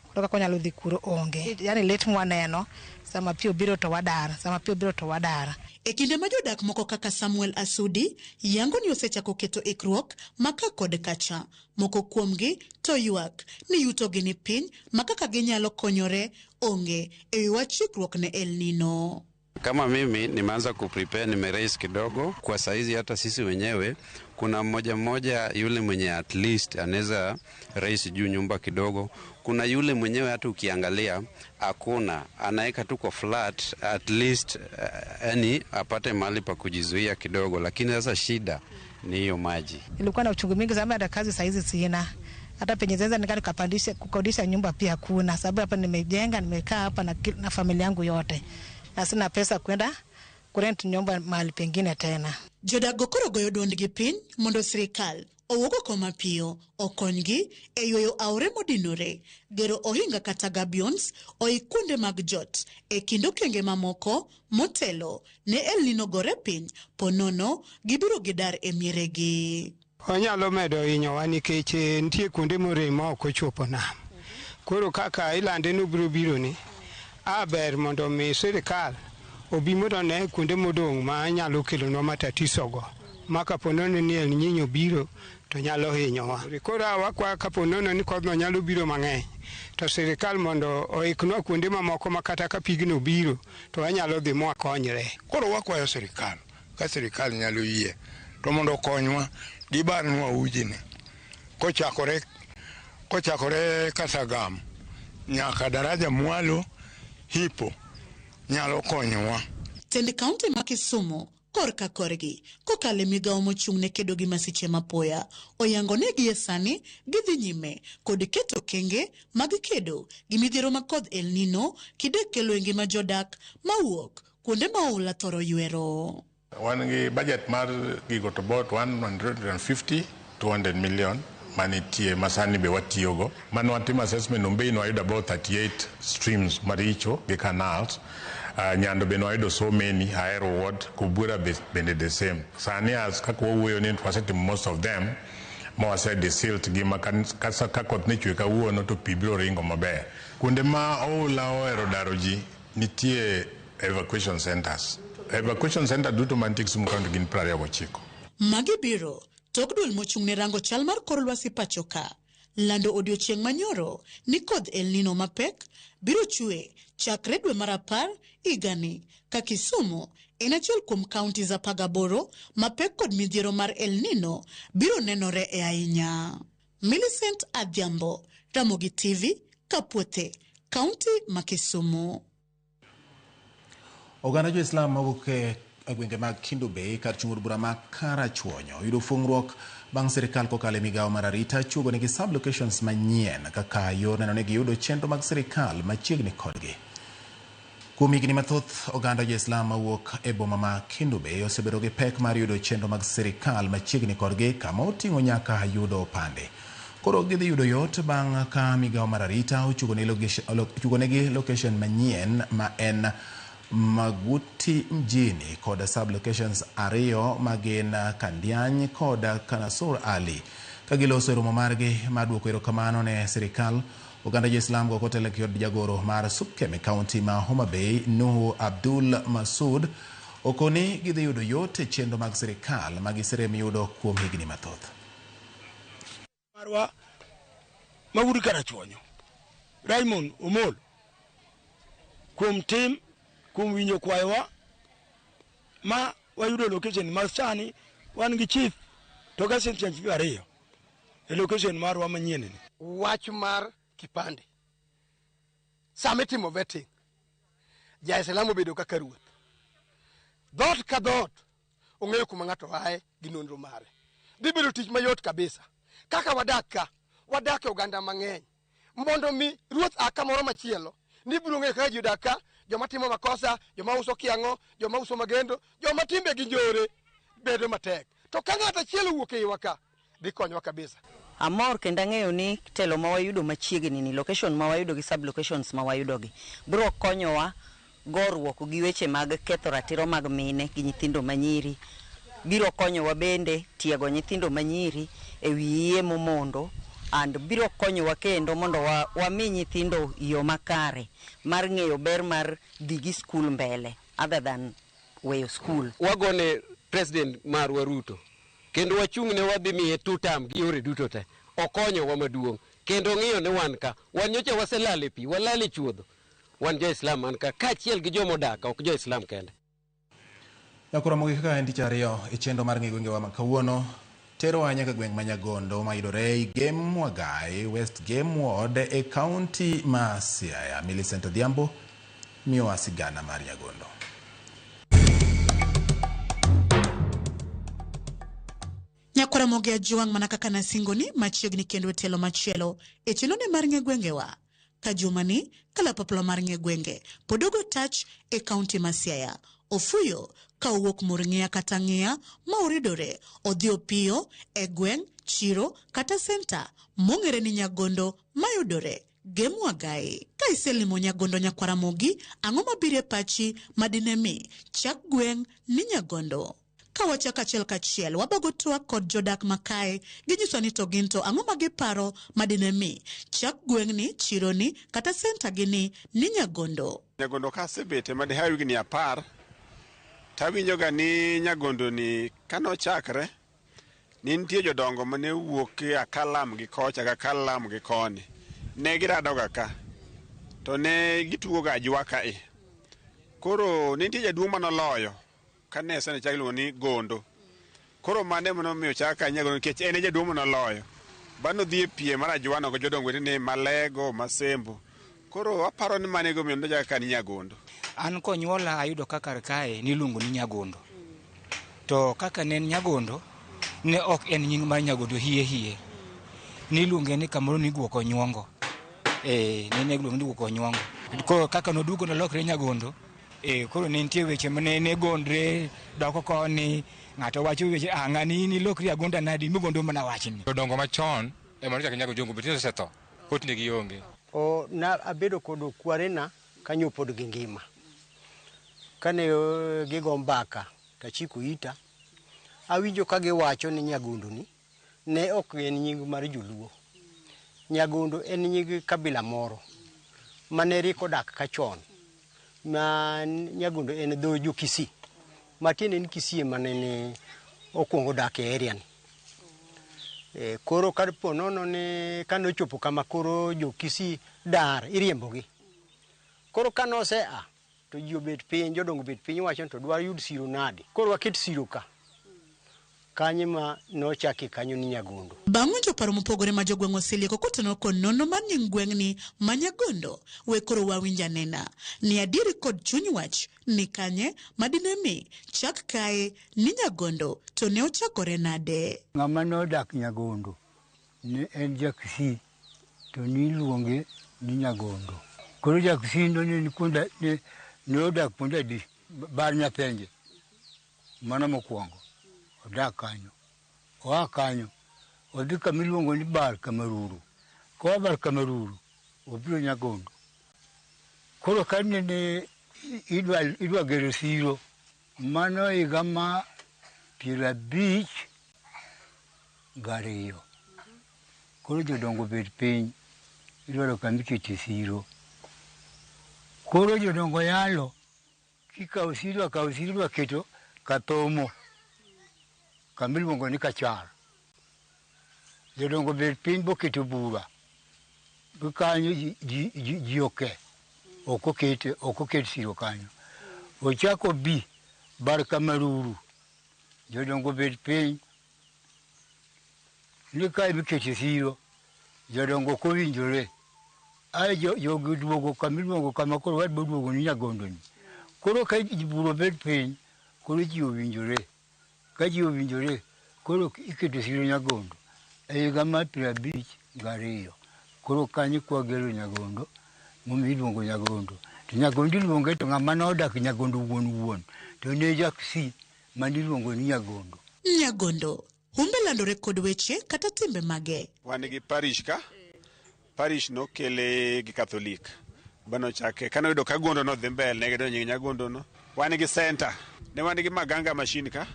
koro kaka wanyalo dhi kuro onge, yani lit mwaneno sama pi obiro to wadar, sama pi obiro to wadar. E kinde ma jodak moko kaka Samuel Asudi yango ni osechako keto ikruok maka kod kacha, moko kuomgi to ywak ni yutogi ni piny ma kaka ginyalo konyore onge e wi wach ikruok ne El Nino. Kama mimi nimeanza kuprepare, nimeraise kidogo kwa saizi. Hata sisi wenyewe kuna mmoja mmoja yule mwenye at least anaweza raise juu nyumba kidogo. Kuna yule mwenyewe hata ukiangalia hakuna, anaweka tu kwa flat at least, yani apate mahali pa kujizuia kidogo, lakini sasa shida ni hiyo maji. Nilikuwa na uchungu mingi sababu hata kazi saizi sina, hata penye zaweza nika nikapandisha kukodisha nyumba pia hakuna, sababu hapa nimejenga, nimekaa hapa na familia yangu yote na sina pesa kwenda kurent nyumba mahali pengine tena. Jodak go koro goyo duondgi piny mondo sirikal owuog oko mapiyo okonygi e yweyo aore modinore, gero ohinga kata gabions oik kuonde mag jot e kind okenge mamoko motelo ne El Nino gore piny ponono gibiro gidar e mieregi. Onyalo medo hinyowa nikech nitie kuonde morem ma ok ochopo nam. Koro kaka ilande ni obiro biro ni, a ber mondo mi sirikal obi mondo one kuonde modong' ma nyalo kelonwa matatiso go ma kapo nono ni El Nino biro to nyalo hinyowa. Koro wakwa kapo nono ni kodhno nyalo biro mang'eny to sirikal mondo oiknwa kuonde mamoko ma kata ka pigno biro to wanyalo dhi mwakonyre. Koro wakwayo sirikal, ka sirikal nyalo yie to mondo okonywa gibarnwa ujini kochakore Kasagam nyaka daraja mwalo Hipo nyalo konyowa. Tend kaunti ma Kisumu korka korgi kokalo e migawo mochung' ne kedo gi masiche mapoya oyango ni gie sani gidhi nyime kod keto okenge mag kedo gi midhiero ma kodh El Nino kidek kelo e ngima jodak mawuok kuonde ma oula thoro ywero. Wan gi budget mar gigo to about 150 200 million manitie masani be watiyogo. Mane watimo assessment Ombeyi nwayudo about 38 streams maricho gi canals. Nyando be nwayudo so many, Ahero ward, Kobura bende the same. Sani as kaka wawuoyo ni wasetimo most of them ma wase desilt gi ma ka koth ne chwe kawuono to pi biro ringo maber. Kuonde ma oula ohero daro ji nitie evacuation centers. Evacuation center duto mantie Kisumu County gin 29. Magi biro tok duol mochung' ne rango chal mar kor lwasi pacho ka lando odiochieng' manyoro ni kodh El Nino mapek biro chwe chakre dwe mar 10 higani ka Kisumu en achiel kuom counties 18 mapek kod midhiero mar El Nino biro nenore e ahinya. Millicent Adhiambo, Ramogi TV, Kapuothe, kaunti ma Kisumu. Oganda jo-Islam mawuok e gwenge mag Kendu Bay kar chung' od bura ma Karachuonyo oyudo fung'ruok bang' sirikal kokalo e migawo mar arita chuogo negi sub-locations manyien kaka yor neno ni giyudo chenro mag sirikal machiegni kodgi. Kuom higni mathoth, oganda jo-Islam mawuok e boma ma Kendu Bay osebedo gi pek mar yudo chenro mag sirikal machiegni kodgi kama oting'o nyaka yudo opande. Koro gidhi yudo yot bang' ka migawo mar arita ochugonegi location manyien ma en Maguti mjini kod sub-locations ariyo ma gin Kandiany kod Kanasur Ali. Ka giloso e romo margi mar duoko erokamano ne sirikal, oganda jo-Islam go kotelne kod jagoro mar SUPKEM e kaunti ma Homa Bay, Nuhu Abdul Masud, okoni gidhi yudo yot e chenro mag sirikal ma giserem yudo kuom higni mathoth. Marwa mawuod Karachuonyo, Raymond Omolo, kuom tim, kuom winjo kwayowa ma wayudo location ma sani wan gi chief to gi assistant chief ariyo e location marwa manyien ni. Wach mar kipande sama itimo vetting, ja-Islam obedo kaka ruoth. Dhoot ka dhoot ong'eyo kuma ng'ato aye gi nonro mare. Dhi bedo tich mayot kabisa. Kaka wadak ka, wadak e oganda mang'eny. Mondo mi ruoth a kamoro machielo, ni biro ng'eyo kaka ji odak ka, joma timo makosa, joma uso kiang'o, joma uso magendo, joma timbe gi njore bedo matek. To ka ng'ato achiel owuok e iwa ka, dhi konyowa kabisa. Amor kendo ang'eyo ni telo ma wayudo machiegni ni, location ma wayudo gi sub locations ma wayudo gi, biro konyowa goruok gi weche mag ketho ratiro mag mine gi nyithindo manyiri. Biro konyowa bende tiego nyithindo manyiri e wi iye momondo, and biro konyowa kendo mondo wami nyithindo yo makare mar ng'eyo ber mar dhi gi skul mbele other than weyo skul. Wagone president marwa Ruto kendo wachung' ne wadhi miye two term gi yore duto te. Okonyowa maduong' kendo ong'iyo ni wan ka. Wan nyocha waselal e pi, walal e chuodho. Wan jo-Islam man ka kaachiel gi joma odak, ok jo-Islam kende. Nyakoro mogik kaka en tich ariyo e chenro mar ng'e gwengewa ma kawuono terowa nyaka gweng' ma Nyagondo mayudore e Gem Wagai, West Gem Ward e kaunti ma Siaya. Millicent Odhiambo miyowa sigana mar Nyagondo. Nyakwara Mogi Ajwang' mana kaka nasingoni machiegni kendo e tielo machielo e chenroni mar ng'e gwengewa. Ka jumani kalapapla mar ng'e gwenge pod ogo tach e kaunti ma Siaya. Ofuyo ka owuok Murng'ia kata Ng'iya ma oridore odhi opiyo e gweng', chiro kata senta mong'ere ni Nyagondo mayudore Gem Wagai. Ka iselimo Nyagondo Nyakwara Mogi, ang'o mabiro e pachi madine mi chak gweng' ni Nyagondo? Ka wachako achiel kachiel, wabago twak kod jodak ma kae, ginyiswa ni to gin to ang'o ma giparo ma dine mi chak gweng'ni, chironi kata senta gi ni ni Nyagondo. Nyagondo ka asebete madihaw higni 10, to awinjoga ni Nyagondo ni kanochakre, ne nitie jodongo mane wuok e Akalam gi kocha gi Akalam gi koni. Ne giradoga ka, to ne gitugoga ajwa kae. Koro ne nitie jaduong' manoloyo kane sani chak iluongo ni Gondo. Koro mano ema nomiyo chak ka Nyagondo nikech en e jaduong' manoloyo. Bang' nodhi e piem mar ajwano gi jodongo wetene Malego, Masembo. Koro aparo ni mano e gimomiyo nochak ka ni Nyagondo. An konyuola ayudo ka kar kae niluongo ni Nyagondo. To kaka ne en Nyagondo, ne ok en nying mar Nyagondo hie hie. Niluonge ni kamoro ni Guok Onyuongo. Ne iluonge ni Guok Onyuongo. Koro kaka noduogo nolokre Nyagondo, koro ne nitie weche mane ne gondre doko koni, ng'ato wacho weche, ng'ani in ilokri agonda nadi, migondo mana wachni. Jodongo machon ema nochako Nyagondo, Jongo be tinde osetho, koro tinde gionge. O, na abedo kod kwarena kanyo pod gingima. Kane gigo mbaka to achiko ita, awinjo ka giwacho ni Nyagondo ni ne ok en nying mar joluo. Nyagondo en nying kabila moro mane rik odak ka chon. Ma Nyagondo en dho jo Kisii. Matiende ni Kisii ema nene okwongo dak e area ni. Koro ka po nono ni kanochopo kama koro jo Kisii dar iriembogi. Koro kanose a to ji obet piny, jodongo obet piny wacho ni to dwa yud siro nade. Koro waket siro ka. Kanyo ma nochaki kanyo ni Nyagondo. Bang' winjo paro mopogore ma jogweng' oselieko kotenore kod nonro mar nying gweng'ni ma Nyagondo, we koro wawinj anena ni adieri kod chuny wach ni kanye ma dine mi chak kae ni Nyagondo to ne ochakore nade. Ng'ama nodak Nyagondo ne en ja Kisii to niluonge ni Nyagondo. Koro ja Kisii no ne Ne odak kuonde adi? Bar Nyapenje. Mano mokwongo. Odak kanyo. Oa kanyo. Odhi kama iluongo ni Bar Kamaruru. Koa Bar Kamaruru, obiro Nyagondo. Koro ka nene idwa gero siro, mano higa ma 52. Koro jodongo obet piny, idwaro kama ikete siro. Koro jodongo yalo, kikawo siro, akawo siro idwa keto Kathomo, kama iluongo ni Kachar. Jodongo obet piny boketo bura. Kanyo ji oke, ok oket siro kanyo. Ochako bi Bar Kamaruru, jodongo obet piny, ni kae mikete siro, jodongo ok owinjore. Ae jogi duogo kama iluongo kama koro wadwa duogo ni Nyagondo ni. Koro ka bura obet piny, koro ji owinjore. Ka ji owinjore, koro iketo siro Nyagondo e higa mar 52. Koro kanyo kwagero Nyagondo, momiyo iluongo Nyagondo. To Nyagondo iluonge to ng'ama nodak Nyagondo wuon wuon, to ne Jaksi mane iluongo ni Nyagondo. Nyagondo, humbe landore kod weche kata timbe mage. Wan gi parish ka, parish nokele gi Katholik. Banochake, kane oyudo ka Gondo nodhi mbele, ne gidonjo nying Nyagondo no. Wan gi center, ne wan gi Maganga machine ka,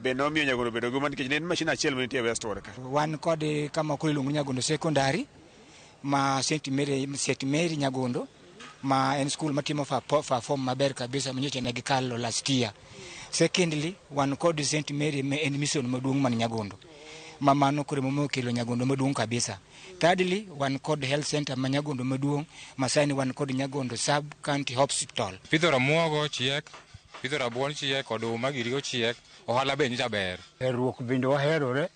be nomiyo Nyagondo bedo gi nikech ne en machine achiel manitie Westward ka. Wan kod kama koro iluongo ni Nyagondo Secondary, ma St. Mary Nyagondo, ma en school matimo perform maber kabisa manyocha ne gikalo last year. Secondly, wan kod St. Mary ma en mission maduong' man Nyagondo, ma mano koro emomiyo okelo Nyagondo maduong' kabisa. Thirdly, wan kod health center ma Nyagondo maduong', ma sani wan kod Nyagondo Sub County Hospital. Pidho ramuogo chiek, pidho rabuon chiek, oduma giri ochiek, ohala be nyocha ber. Herruok bende waherore.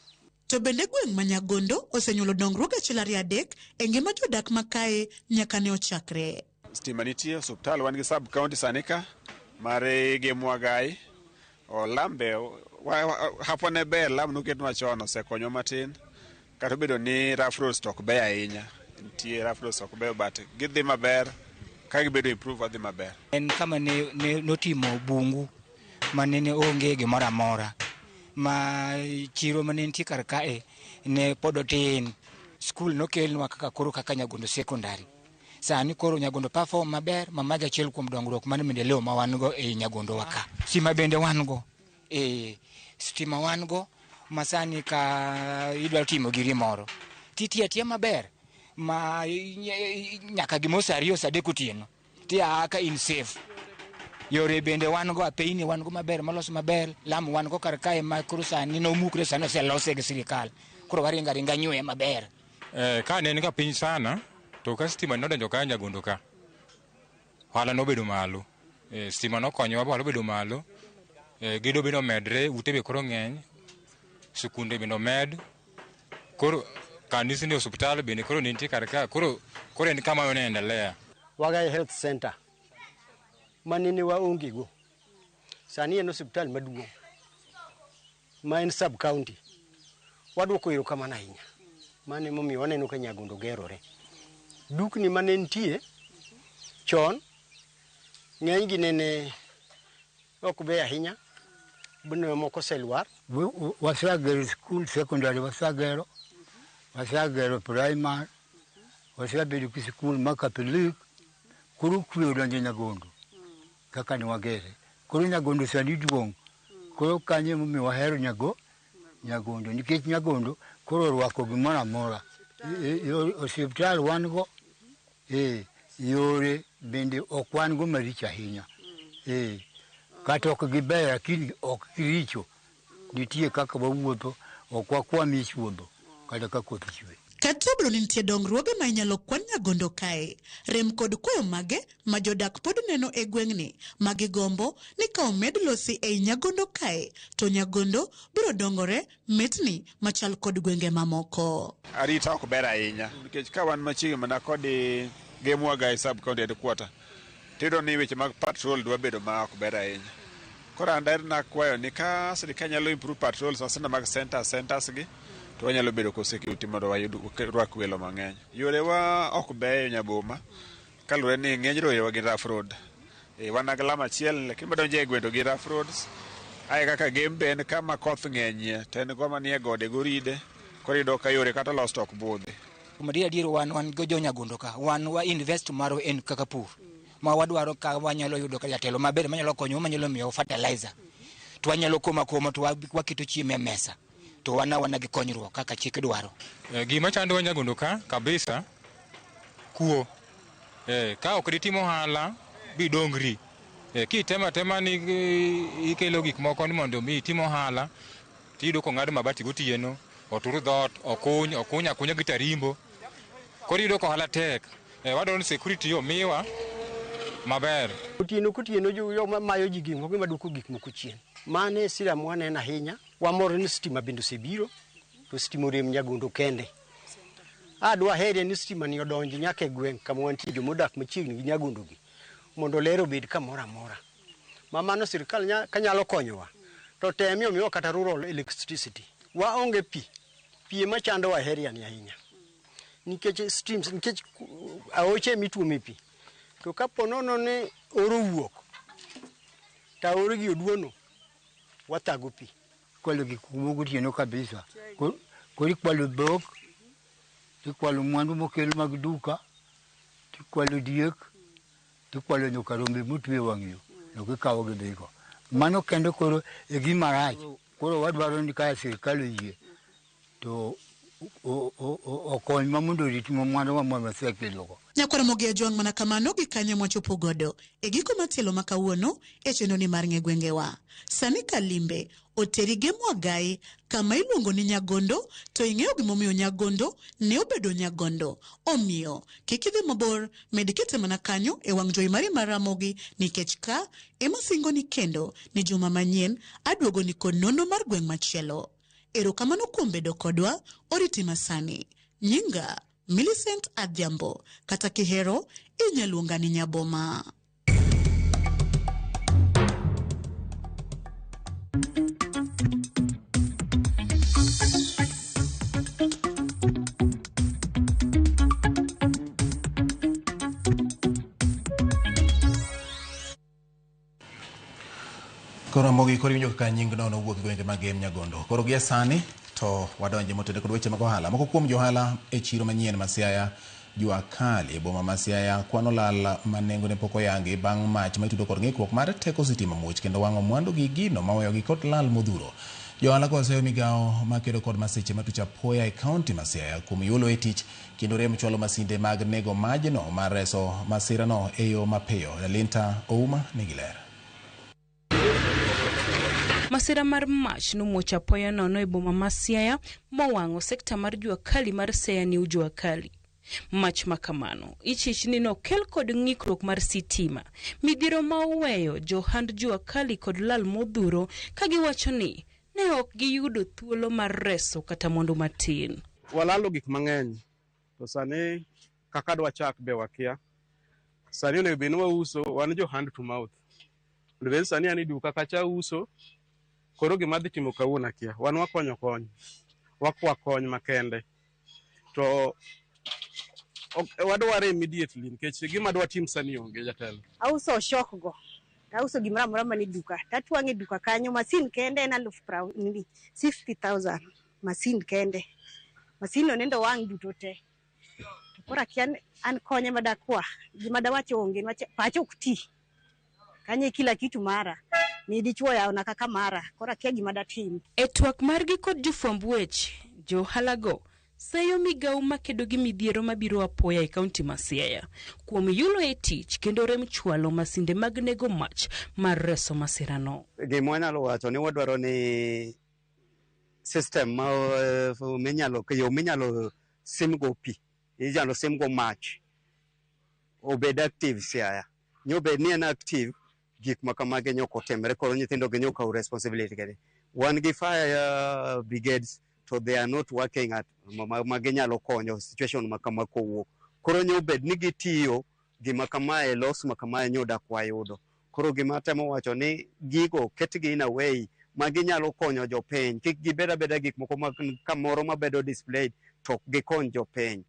To bende gweng' ma Nyagondo osenyuolo dongruok 1 2 3 e ngima jodak makae nyaka ne ochakre. Stima nitie, osiptal wan gi sub county sani ka mar Gemwagai. Olambe hapwa ne ber, lam noketnwa chon osekonyo matin. Kata obedo ni rough roads to ok beyo ahinya. Nitie rough roads ok beyo but gidhi maber, ka gibedo improve wadhi maber. En kama ne notimo bungu manene onge gimoro amora. Ma chiro mane nitie kar kae ne pod otin. Skul nokelnwa kaka koro kaka Nyagondo Secondary. Sani koro Nyagondo perform maber, ma mago achiel kuom dongruok mar maendeleo ma wan go ei Nyagondo wa ka. Stima bende wan go. Stima wan go ma sani ka idwa timo giri moro, titiyo atiya maber ma nyaka gimoro saa 2 saa 3 otieno tia ka in safe. Yore bende wan go, apeyni wan go maber, molos maber, lam wan go kar kae ma koro sani nomukre, sani oselose gi sirikal. Koro waringo aringa nywe maber. Ka ne en ga piny sana, to ka stima nodonjo ka Nyagondo ka, ohala nobedo malo. Stima nokonyowa ba ohala obedo malo. Gedo bende omedre, ute be koro ng'eny, sikunde bende omed. Koro kanisni, osiptal bende koro nitie kar ka, koro en kama onaendelea. Wagai Health Center manene waonge go, sani en osiptal maduong' ma en sub county. Waduoko erokamano ahinya. Mano emomiyo waneno ka Nyagondo gerore. Dukni mane nitie chon ng'enygi nene ok beyo ahinya, bende moko oselwar. Wasegero skul secondary, wasegero primary, wasebedo gi skul ma Catholic. Koro kwe odonjo Nyagondo kaka ne wagere. Koro Nyagondo sani duong'. Koro kanyo emomiyo wahero Nyagondo, nikech Nyagondo koro orwako gimoro amora. Osiptal wan go, yore bende ok wan go maricho ahinya. Kata ok gibeyo lakini ok giricho. Nitie kaka wawuotho, ok wakwam e chuodho kata ka koth chwe. Kata obedo ni nitie dongruoge ma inyalo kwan Nyagondo kae, rem kod kwayo mage ma jodak pod neno e gweng'ni ma gigombo ni ka omed losi ei Nyagondo kae, to Nyagondo biro dongore metni machal kod gwenge mamoko. Arita ok ber ahinya nikech ka wan machiegni mana kod Gemwagai sub county headquarter, tiyudo ni weche mag patrol dwa bedo ma ok ber ahinya. Koro an daher nakwayo ni ka sirikal nyalo improve patrols asana mag centers gi, to wanyalo bedo kod security mondo wayud rwak welo mang'eny. Yorewa ok beyo Nyaboma, kaluwore ni ng'eny rorewa gin rough road. Wan gi lam achiel lakini madonjo e gwendo gi rough roads. Ae kaka Gembe en kama koth ng'enyie to en goma nie gode goride. Koro iyudo ka yore kata olos to ok budhi. Kuom adier adier wan go jo Nyagondo ka wan wa invest marwa en kaka pur ma wadwaro ka wanyalo yudo ka jatelo maber manyalo konyowa manyalo miyowa fertilizer to wanyalo komo akoma to waketo chiemo e mesa to wan awana gi konyruok kaka chik dwaro. Gima chandowa Nyagondo ka kabisa kuo. Ka ok ditim ohala bidongri. Kitemo atema ni ikelo gik moko ni mondo mi itim ohala tiyudo kong'ad mabati gotieno, otur dhoot, okuny akunya gi tarimbo. Koro iyudo ka ohala tek. Wadwaro ni security omiwa maber. Otieno kotieno joma mayo ji gik moko ema duoko gik moko chien. Mano e sira mwaneno ahinya. Wamor ni stima bende osebiro, to stima orem Nyagondo kende. Adwa herie ni stima ni odonj nyaka e gweng' kama wantie jomodak machiegni gi Nyagondo gi, mondo ler obed kamoro amora. Ma mano sirikal kanyalo konyowa, to temie omiwa kata rural electricity. Waonge pi, pi ema chandowa e area ni ahinya. Nikech streams, nikech aoche emituome pi. To kapo nono ni oro owuok, to aore gi oduono, wathago pi. Ikwalo gik moko gotieno kabisa. Koro ikwalo dhok, tikwalo mwandu mokel mag duka, tikwalo diek, tikwalo nyaka rombe motwe e wang' yo, to gikawo gidhigo. Mano kende koro e gima rach. Koro wadwaro ni ka sirikal oyie to okonywa mondo orit mwanduwa ma wasekelogo. Nyakwar Ramogi Ajwang' mana kamano gi kanyo mwachopo godo e giko matielo ma kawuono e chenro ni mar ng'e gwengewa. Sani kalimbe oteri gi Mwagai kama iluongo ni Nyagondo to ing'eyo gimomiyo Nyagondo ne obedo Nyagondo. Omiyo kik idhi mabor, med kete mana kanyo e wang' jowi mari mar Ramogi nikech ka ema singoni kendo ni juma manyien aduogo ni kod nonro mar gweng' machielo. Erokamano kuom bedo kodwa, oriti masani. Nyinga Millicent Adhiambo, kata kihero inya luonga ni Nyaboma. Koro Ramogi koro iwinjo kaka nying no nowuok e gwenge mag Gem Nyagondo. Koro gie sani to wadonje motene kod weche mag ohala. Moko kuom johala e chiro manyien ma Siaya Jua Kali e boma ma Siaya kwano lal ma nengone pok oyangi bang' mach ma itudo kod ng'ikruok mar teko sitima muoch kendo wang'o mwandu gi gino maweyogi kod lal modhuro. Johala go oseyo migawo makedo kod masiche matuch apoya e kaunti ma Siaya kuom yulo e tich kendo rem chwalo masinde mag nego majno mar reso masirano e yo mapiyo. Alinta Ouma nigi ler. Masira mar mach nomuoch apoya nono e boma ma Siaya mowang'o sekta mar Jua Kali mar Siaya New Jua Kali. Mach makamano ichich ni nokel kod ng'ikruok mar sitima, midhiero ma oweyo johand Jua Kali kod lal modhuro ka giwacho ni ne ok giyudo thuolo mar reso kata mwandu matin. Walalo gik mang'eny to sani kaka dwachak be wakia. Sani onego bed ni wauso, wan jo hand to mouth. Onego bed ni sani an e duka kacha auso, koro gima adhi timo kawuono akia. Wan wakonyo kony, wakwa kony makende. To wadware immediately nikech gima dwatim sani onge jatelo. Auso oshok go, auso gimoro amora manie duka, tatwang'o e duka kanyo masin kende en aluf 60,000 masin kende. Masin no nende owang' duto te. To koro akia ni an kony ema dakwa, gima dawach onge niwach pacha ok ti. Kanyo e kila kitu mara, ni dichuo oyawona kaka mara, koro akia gima datim. E twak margi kod jofwamb weche, johalago seyo migawo makedo gi midhiero mabiro apoya e kaunti ma Siaya kuom yulo e tich kendo rem chwalo masinde mag nego mach mar reso masirano. Gima wanyalo wacho ni wadwaro ni system ma minyalo yo minyalo simgo pi, inyalo simgo mach obed active Siaya. Nyobed ni en active, gik ma kamagi nyok otimre, koro nyithindo gi nyok kaw responsibility kende. Wan gi fire brigades to they are not working at ma ginyalo konyo situation ma kama kowuok. Koro nyobed ni gitiyo gima kamae loss ma kamae nyodak wayudo. Koro gima atemo wacho ni gigo ketgi in a way ma ginyalo konyo jopiny, kik gibed abeda gik moko ma kamoro mabedo displayed to ok gikony jopiny.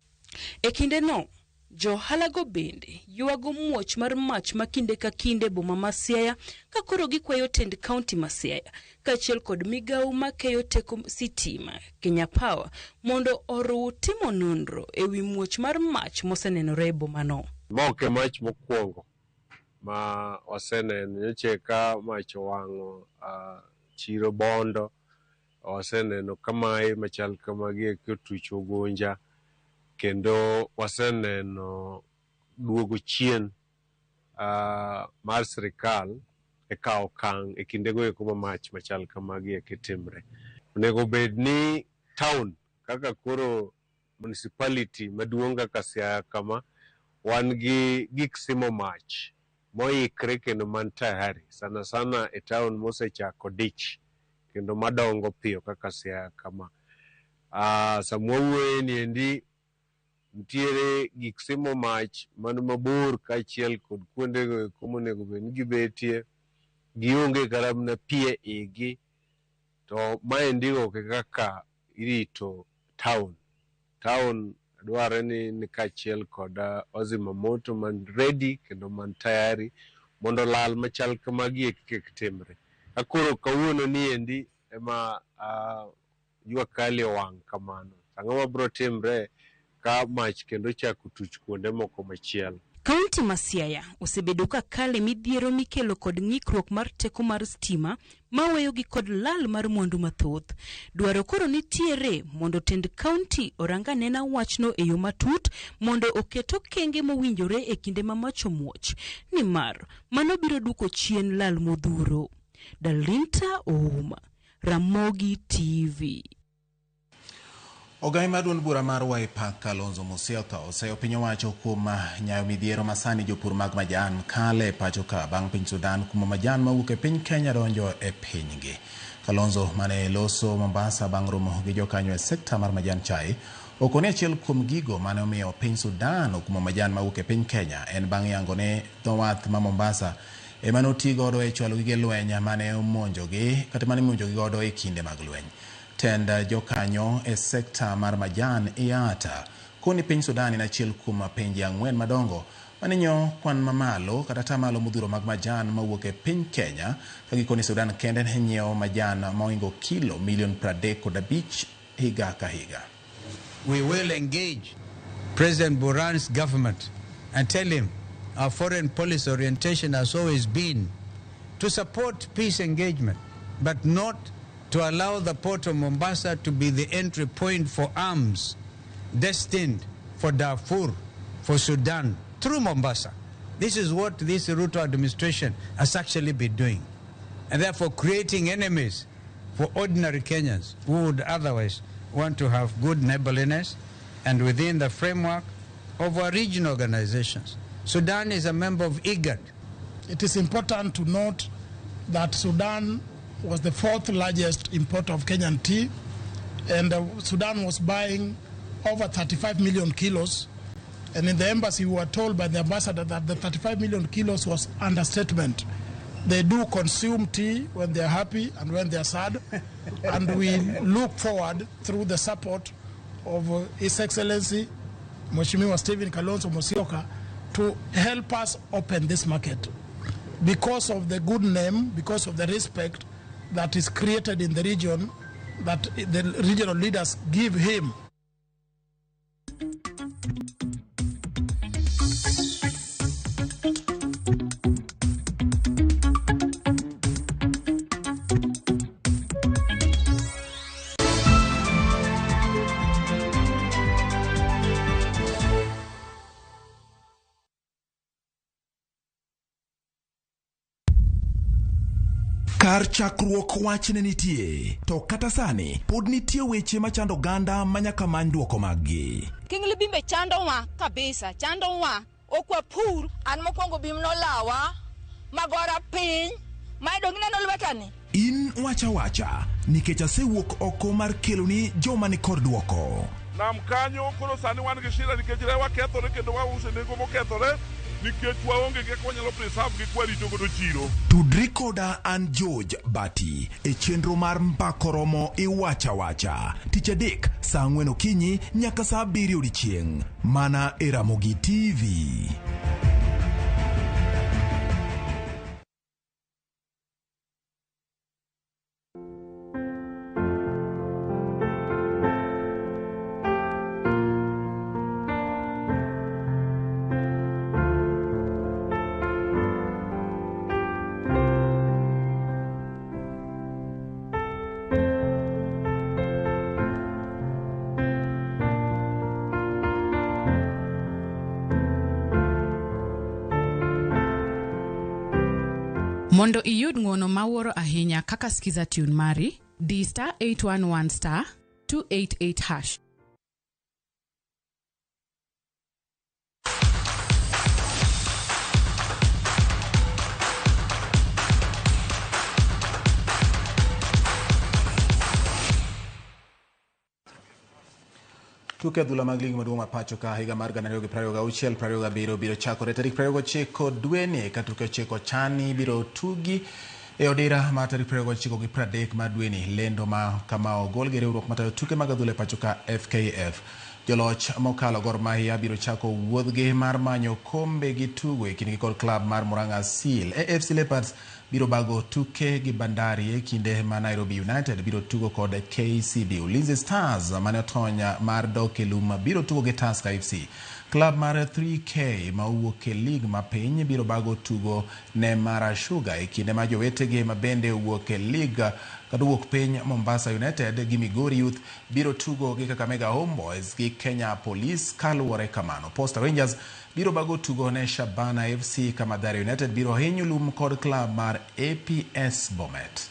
E kindeno, Johala-go bende ywago muoch mar mach ma kinde ka kinde e boma ma Siaya ka koro gikwayo tend kaunti ma Siaya kaachiel kod migawo makeyo teko sitima Kenya Power mondo oruw timo nonro e wi muoch mar mach mosenenore e bomano. Ma ok e mach mokwongo ma waseneno. Nyocha ka mach owang'o chiro Bondo, waseneno ka maye machal kamagi eki otucho Ugunja, kendo waseneno duogo chien mar sirikal e kawo okang' e kindego eko ma mach machal kamagi eki timre. Onego bed ni town kaka koro municipality maduong' kaka Siaya kama, wan gi gik simo mach moikre kendo man tayari sana sana e town mosechako dich kendo madongo piyo kaka Siaya kama. Sama wawuoye ni endi nitiere gik simo mach man mabor kaachiel kod kuondego eko monego bed ni gibetie, gionge kata mana pi e igi, to maendi ok e kaka irito town. Town dwarre ni kaachiel kod wazima moto man ready kendo man tayari mondo lal machal kamagi eki kik timre. Ka koro kawuono ni endi ema jua kali owang' kamano, ang'o mabiro timre ka mach kendo chako tuch kuonde moko machielo? Kaunti ma Siaya osebedo ka kale midhiero mikelo kod ng'ikruok mar teko mar stima maweyogi kod lal mar mwandu mathoth. Dwaro koro nitiere mondo tend kaunti orang anena wachno e yo matut mondo oket okenge mowinjore e kinde ma mach omuoch, nimar mano biro duoko chien lal modhuro. Dalinta Ouma, Ramogi TV. Ogai mar duond bura mar Wiper Kalonzo Musyoka oseyo piny owacho kuom nyayo midhiero masani jopur mag majan kale e pacho ka bang' piny Sudan kumo majan mawuok e piny Kenya donjo e pinygi. Kalonzo mane loso Mombasa bang' romo gi jokanyo e sekta mar majan chai okoni achiel kuom gigo mane omiyo piny Sudan okumo majan mawuok e piny Kenya en bang' yango ni dho wath ma Mombasa ema noti godo e chwalo gige lweny mane omonjogi kata mane imonjogi godo e kinde mag lweny. Tend jokanyo e sekta mar majan IATA koni piny Sudan en achiel kuom pinje 4 madongo maninyo kwan mamalo kata atamalo modhuro mag majan mawuok e piny Kenya ka gikoni Sudan kende ne nyiewo majan mohingo kilo milion 35 higa ka higa. We will engage President Burhan's government and tell him our foreign policy orientation has always been to support peace engagement, but not to allow the port of Mombasa to be the entry point for arms destined for Darfur, for Sudan, through Mombasa. This is what this Ruto administration has actually been doing, and therefore creating enemies for ordinary Kenyans who would otherwise want to have good neighborliness and within the framework of our regional organizations. Sudan is a member of IGAD. It is important to note that Sudan was the 4th largest importer of Kenyan tea, and Sudan was buying over 35 million kilos. And in the embassy, we were told by the ambassador that the 35 million kilos was understatement. They do consume tea when they are happy and when they are sad. And we look forward through the support of His Excellency, Mheshimiwa Stephen Kalonzo Musyoka, to help us open this market. Because of the good name, because of the respect that is created in the region, that the regional leaders give him. Kar chakruok wach ne nitie, to kata sani pod nitie weche machando oganda manyaka many duoko maggi. King Libimbe chandowa kabisa, chandowa. Ok wapur, an mokwongo bim nolawa, magora piny, ma dong ineno lwetani. In wacha wacha, nikech asewuok oko mar keloni joma ni kod duoko. Nam kanyo koro sani wan gi shida nikech rewa kethore kendo wauso e nengo mokethore. Nikech waonge gi kaka wanyalo preserve gi kwarito godo chiro. Tudri koda an George Bati e chenro mar Mbako Romo Iwacha Wacha tich adek saa 4 okinyi nyaka saa 7 odiechieng' mana e Ramogi TV. Mondo iyud ng'uono mawuoro ahinya kaka Skiza tune mari, di star 811 star 288 hash. Tuke adhula mag lig maduong' ma pacho ka higa mar 2026-2027 biro chakore tarik 29 dweni ka tuke 9 chani biro tugi e odira mar tarik 29 gi 30 mar dweni. Lendo ma kama ogol gi riwruok matayo tuke mag adhula e pacho ka FKF. Joloch mokalo Gor Mahia biro chako wuodhgi mar manyo kombe gi tugo e kindgi kod klab mar Murang'a Seal. AFC Leopards biro bago tuke gi Bandari e kinde ma Nairobi United biro tugo kod KCB. Ulinzi Stars mane otony mar dok e lum biro tugo gi Tusker FC. Klab mar 3K ma owuok e lig mapiny biro bago tugo ne Mara Sugar e kinde ma jowetegi ma bende owuok e lig kata owuok piny Mombasa United gi Migori Youth biro tugo gi Kakamega Homeboys gi Kenya Police kaluwore kamano. Posta Rangers biro bago tugo ne Shabana FC ka Mathare United biro hinyo lum kod klab mar APS Bomet.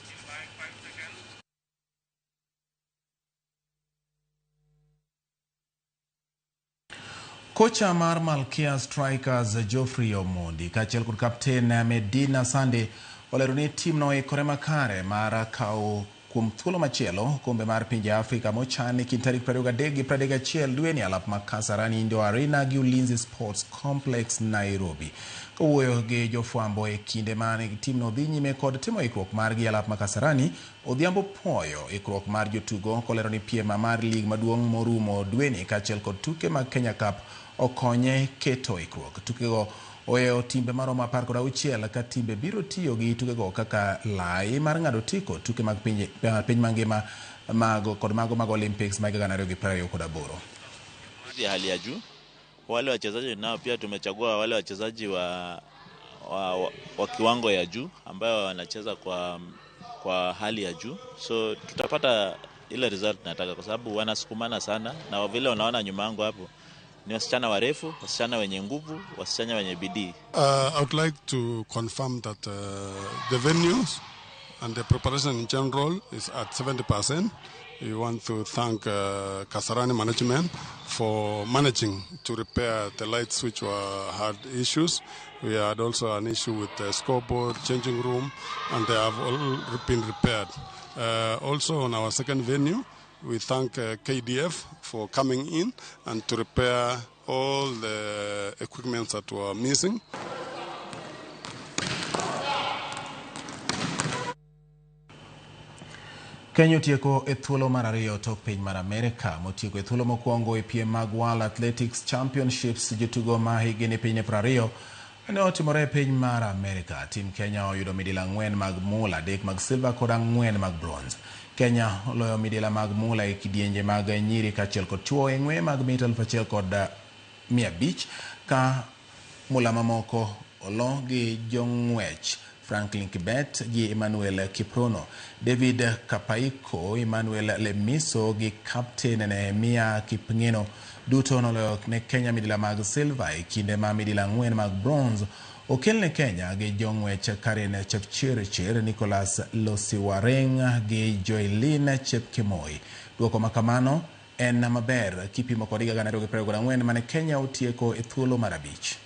Kocha mar Malkia Strikers Geoffrey Omondi kaachiel kod kapten Medina Sande olero ni timno oikore makare mar kawo kuom thuolo machielo okombe mar pinje Afrika mochan e kind tarik 23 gi 31 dweni alap ma Kasarani Indoor Arena gi Ulinzi Sports Complex Nairobi. Kowuoyo gi jofwambo e kinde mane timno dhi nyime kod timo ikruok margi alap ma Kasarani, Odhiambo puoyo ikruok mar jotugo kolero ni piem mar lig maduong' morumo dweni kaachiel kod tuke mag Kenya Cup okonye keto ikruok. Tukego oweyo timbe maromo 16 ka timbe biro tiyo gi tukego kaka lai mar ng'ado otiko tuke mag piny mangima kod mago mag Olympics mag 2028. Ya hali ya juu. Wale wachezaji nao pia tumechagua wale wachezaji wa kiwango ya juu ambayo wanacheza kwa hali ya juu, so tutapata ile result nataka kwa sababu wanasukumana sana, na vile unaona nyuma yangu hapo ni wasichana warefu, wasichana wenye nguvu, wasichana wenye bidii. I would like to confirm that the venues and the preparation in general is at 70%. We want to thank Kasarani management for managing to repair the lights which had issues. We had also an issue with the scoreboard, changing room, and they have all been repaired. Also on our second venue, we thank KDF for coming in and to repair all the equipment that were missing. Kenya otieko e thuolo mar ariyo tok piny mar Amerika motieko e thuolo mokwongo e piem mag World Athletics Championships jotugo ma higni piny 20 ne otimore e piny mar Amerika. Tim Kenya oyudo midila 4 mag mula, 3 mag silver kod 4 mag bronze. Kenya oloyo midila mag mula e kidienje mag nyiri kaachiel kod chuo e ng'we mag mita 1500 ka mula mamoko olo gi jong'wech Franklin Kibet gi Emmanuel Kiprono, David Kapaiko, Emmanuel Lemiso gi kapten Nehemia Kipngeno duto noloyo ne Kenya midila mag silver e kinde ma midila 4 mag bronze okel ne Kenya gi jong'wech Karen Chepchirchir, Nicholas Losiwareng gi Joylin Chepkemoi. Duoko makamano en maber kipimo kod higa 2024 mane Kenya otieko e thuolo mar 5.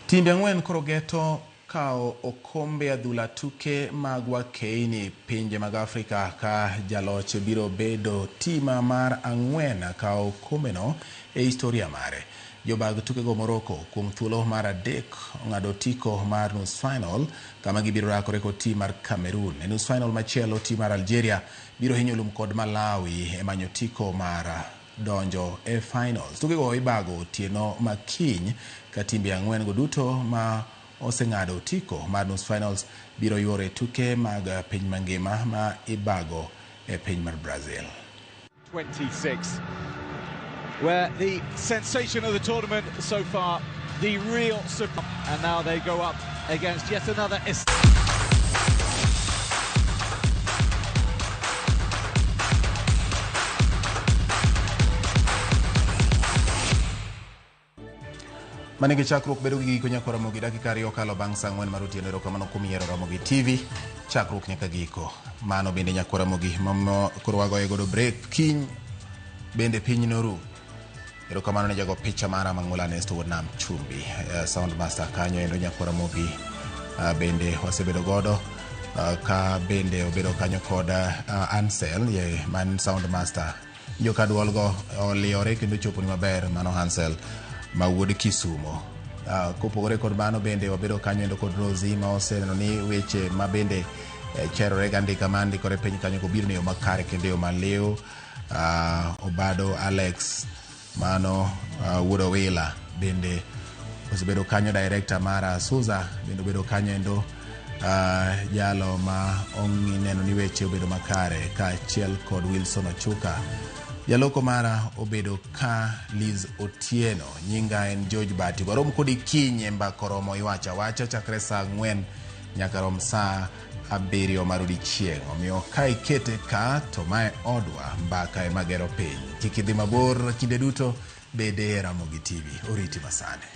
Timbe 4 koro geto kawo okombe adhula tuke mag wakeini pinje mag Afrika ka jaloch biro bedo tima mar ang'wen kawo okombeno e historia mare. Jobag tukego Morocco kuom thuolo mar adek ong'ado otiko mar nus final kama gibiro rakore kod tim mar Cameroon. E nus final machielo tim mar Algeria biro hinyo lum kod Malawi e manyo otiko mar donjo e finals. Tukego ibago otieno ma kiny ka timbe ang'wen go duto ma oseng'ado otiko mar nus finals biro yuoro e tuke mag piny mangima ma ibago e piny mar Brazil. 26, where the sensation of the tournament so far, the real super, and now they go up against yet another. Mane gi chakruok bedo gi giko nyaka Ramogi dakika ariyo okalo bang' saa ang'wen mar otieno. Erokamano kuom yiero Ramogi TV chakruok nyaka giko. Mano bende nyaka Ramogi mamo koro wagoye godo break kiny bende piny noru. Erokamano ne jago picha mara Mang'ula Nesto wuod Nam Chumbi, sound master kanyo endo nyaka Ramogi bende wasebedo godo ka bende obedo kanyo kod Ansel ye man sound master joka duolgo oliyore kendo choponi maber mano Hansel ma wuod Kisumo. Kopogore kod mano bende wabedo kanyo endo kod Rosie ma oseneno ni weche ma bende cherore ga ndika ma ndikore piny kanyo kobiro ni yo makare kendo yo maliw. Obado Alex mano wuod Owila bende osebedo kanyo director mara Suza bende obedo kanyo endo jalo ma ong'i neno ni weche obedo makare kaachiel kod Wilson Ochuka. Jaloko mara obedo ka Liz Otieno, nyinga en George Bati. Warom kodi kiny e mbaka oromo iwacho awacha chakre saa ang'wen nyaka rom saa abiriyo mar odiechieng'. Omiyo ka ikete ka to mae odwa mbaka ema gero piny. Kik idhi mabor kinde duto bede e Ramogi TV. Oriti masani.